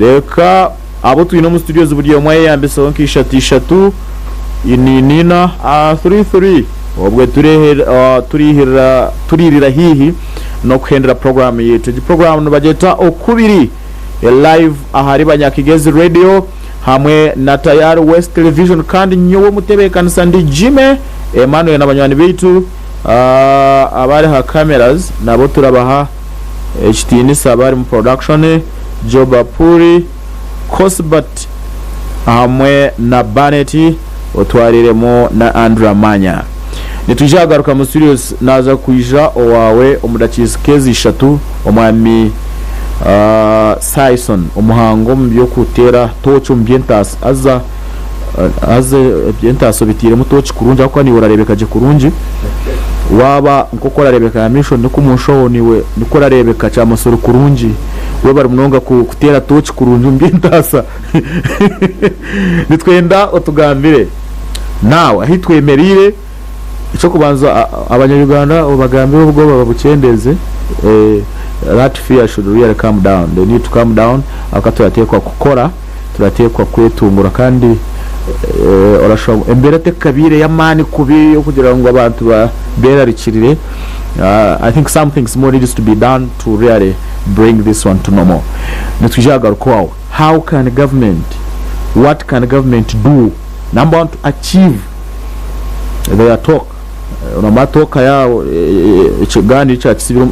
reka. Abu twine omu studios buri omwe ayeyambiseho nka ishatu ishatu, ina ina ina, thuri thuri, obwe turiihirira turiirira haihi n'okuhendera puroguraamu yaitu. Egi puroguraamu nibagyeta Okubiri Live ahari Banyakigezi Radio hamwe na Tayari West Television kandi nyowe omutebeekanisa ndi Jimmy Emmanuel na banywani baitu abari aha cameras nabo turabaha ekitiinisa abari mu production Joba Puri, Cosbert hamwe na Barnett otwariremu na Andrew Amanya. Nitwija kugaruka mu studios naaza kwija owaawe omu dakiika ezi ishatu Omwami Syson omuhangu omu by'okuteera tooki omu by'entaasa haza haza eby'entaasa obiteiremu tooki kurungi ahabw'okuba naiwe orareebeka gye kurungi waaba nk'oku orareebeka aha maisho nikwo omu nshaho naiwe nikwo orareebeka kyamasuri kurungi webare munonga kuteera tooki kurungi omu by'entaasa nitwenda otugambire naawe ahu twemereire. Eky'okubanza abanya Uganda obagambire obwoba babukyendeeze that fear should really calm down, they need to calm down ahabw'okuba turateekwa kukora, turateekwa kwetungura kandi orashwa embeera tekabaire y'amaani kubi okugira ngu abantu berarikirire I think something small needs to be done to really bring this one to normal. Nitwija kugaruka owaawe, how can government, what can government do number one to achieve their talk, noomanya talk yaabo, ekigaaniiro ekya kisibire.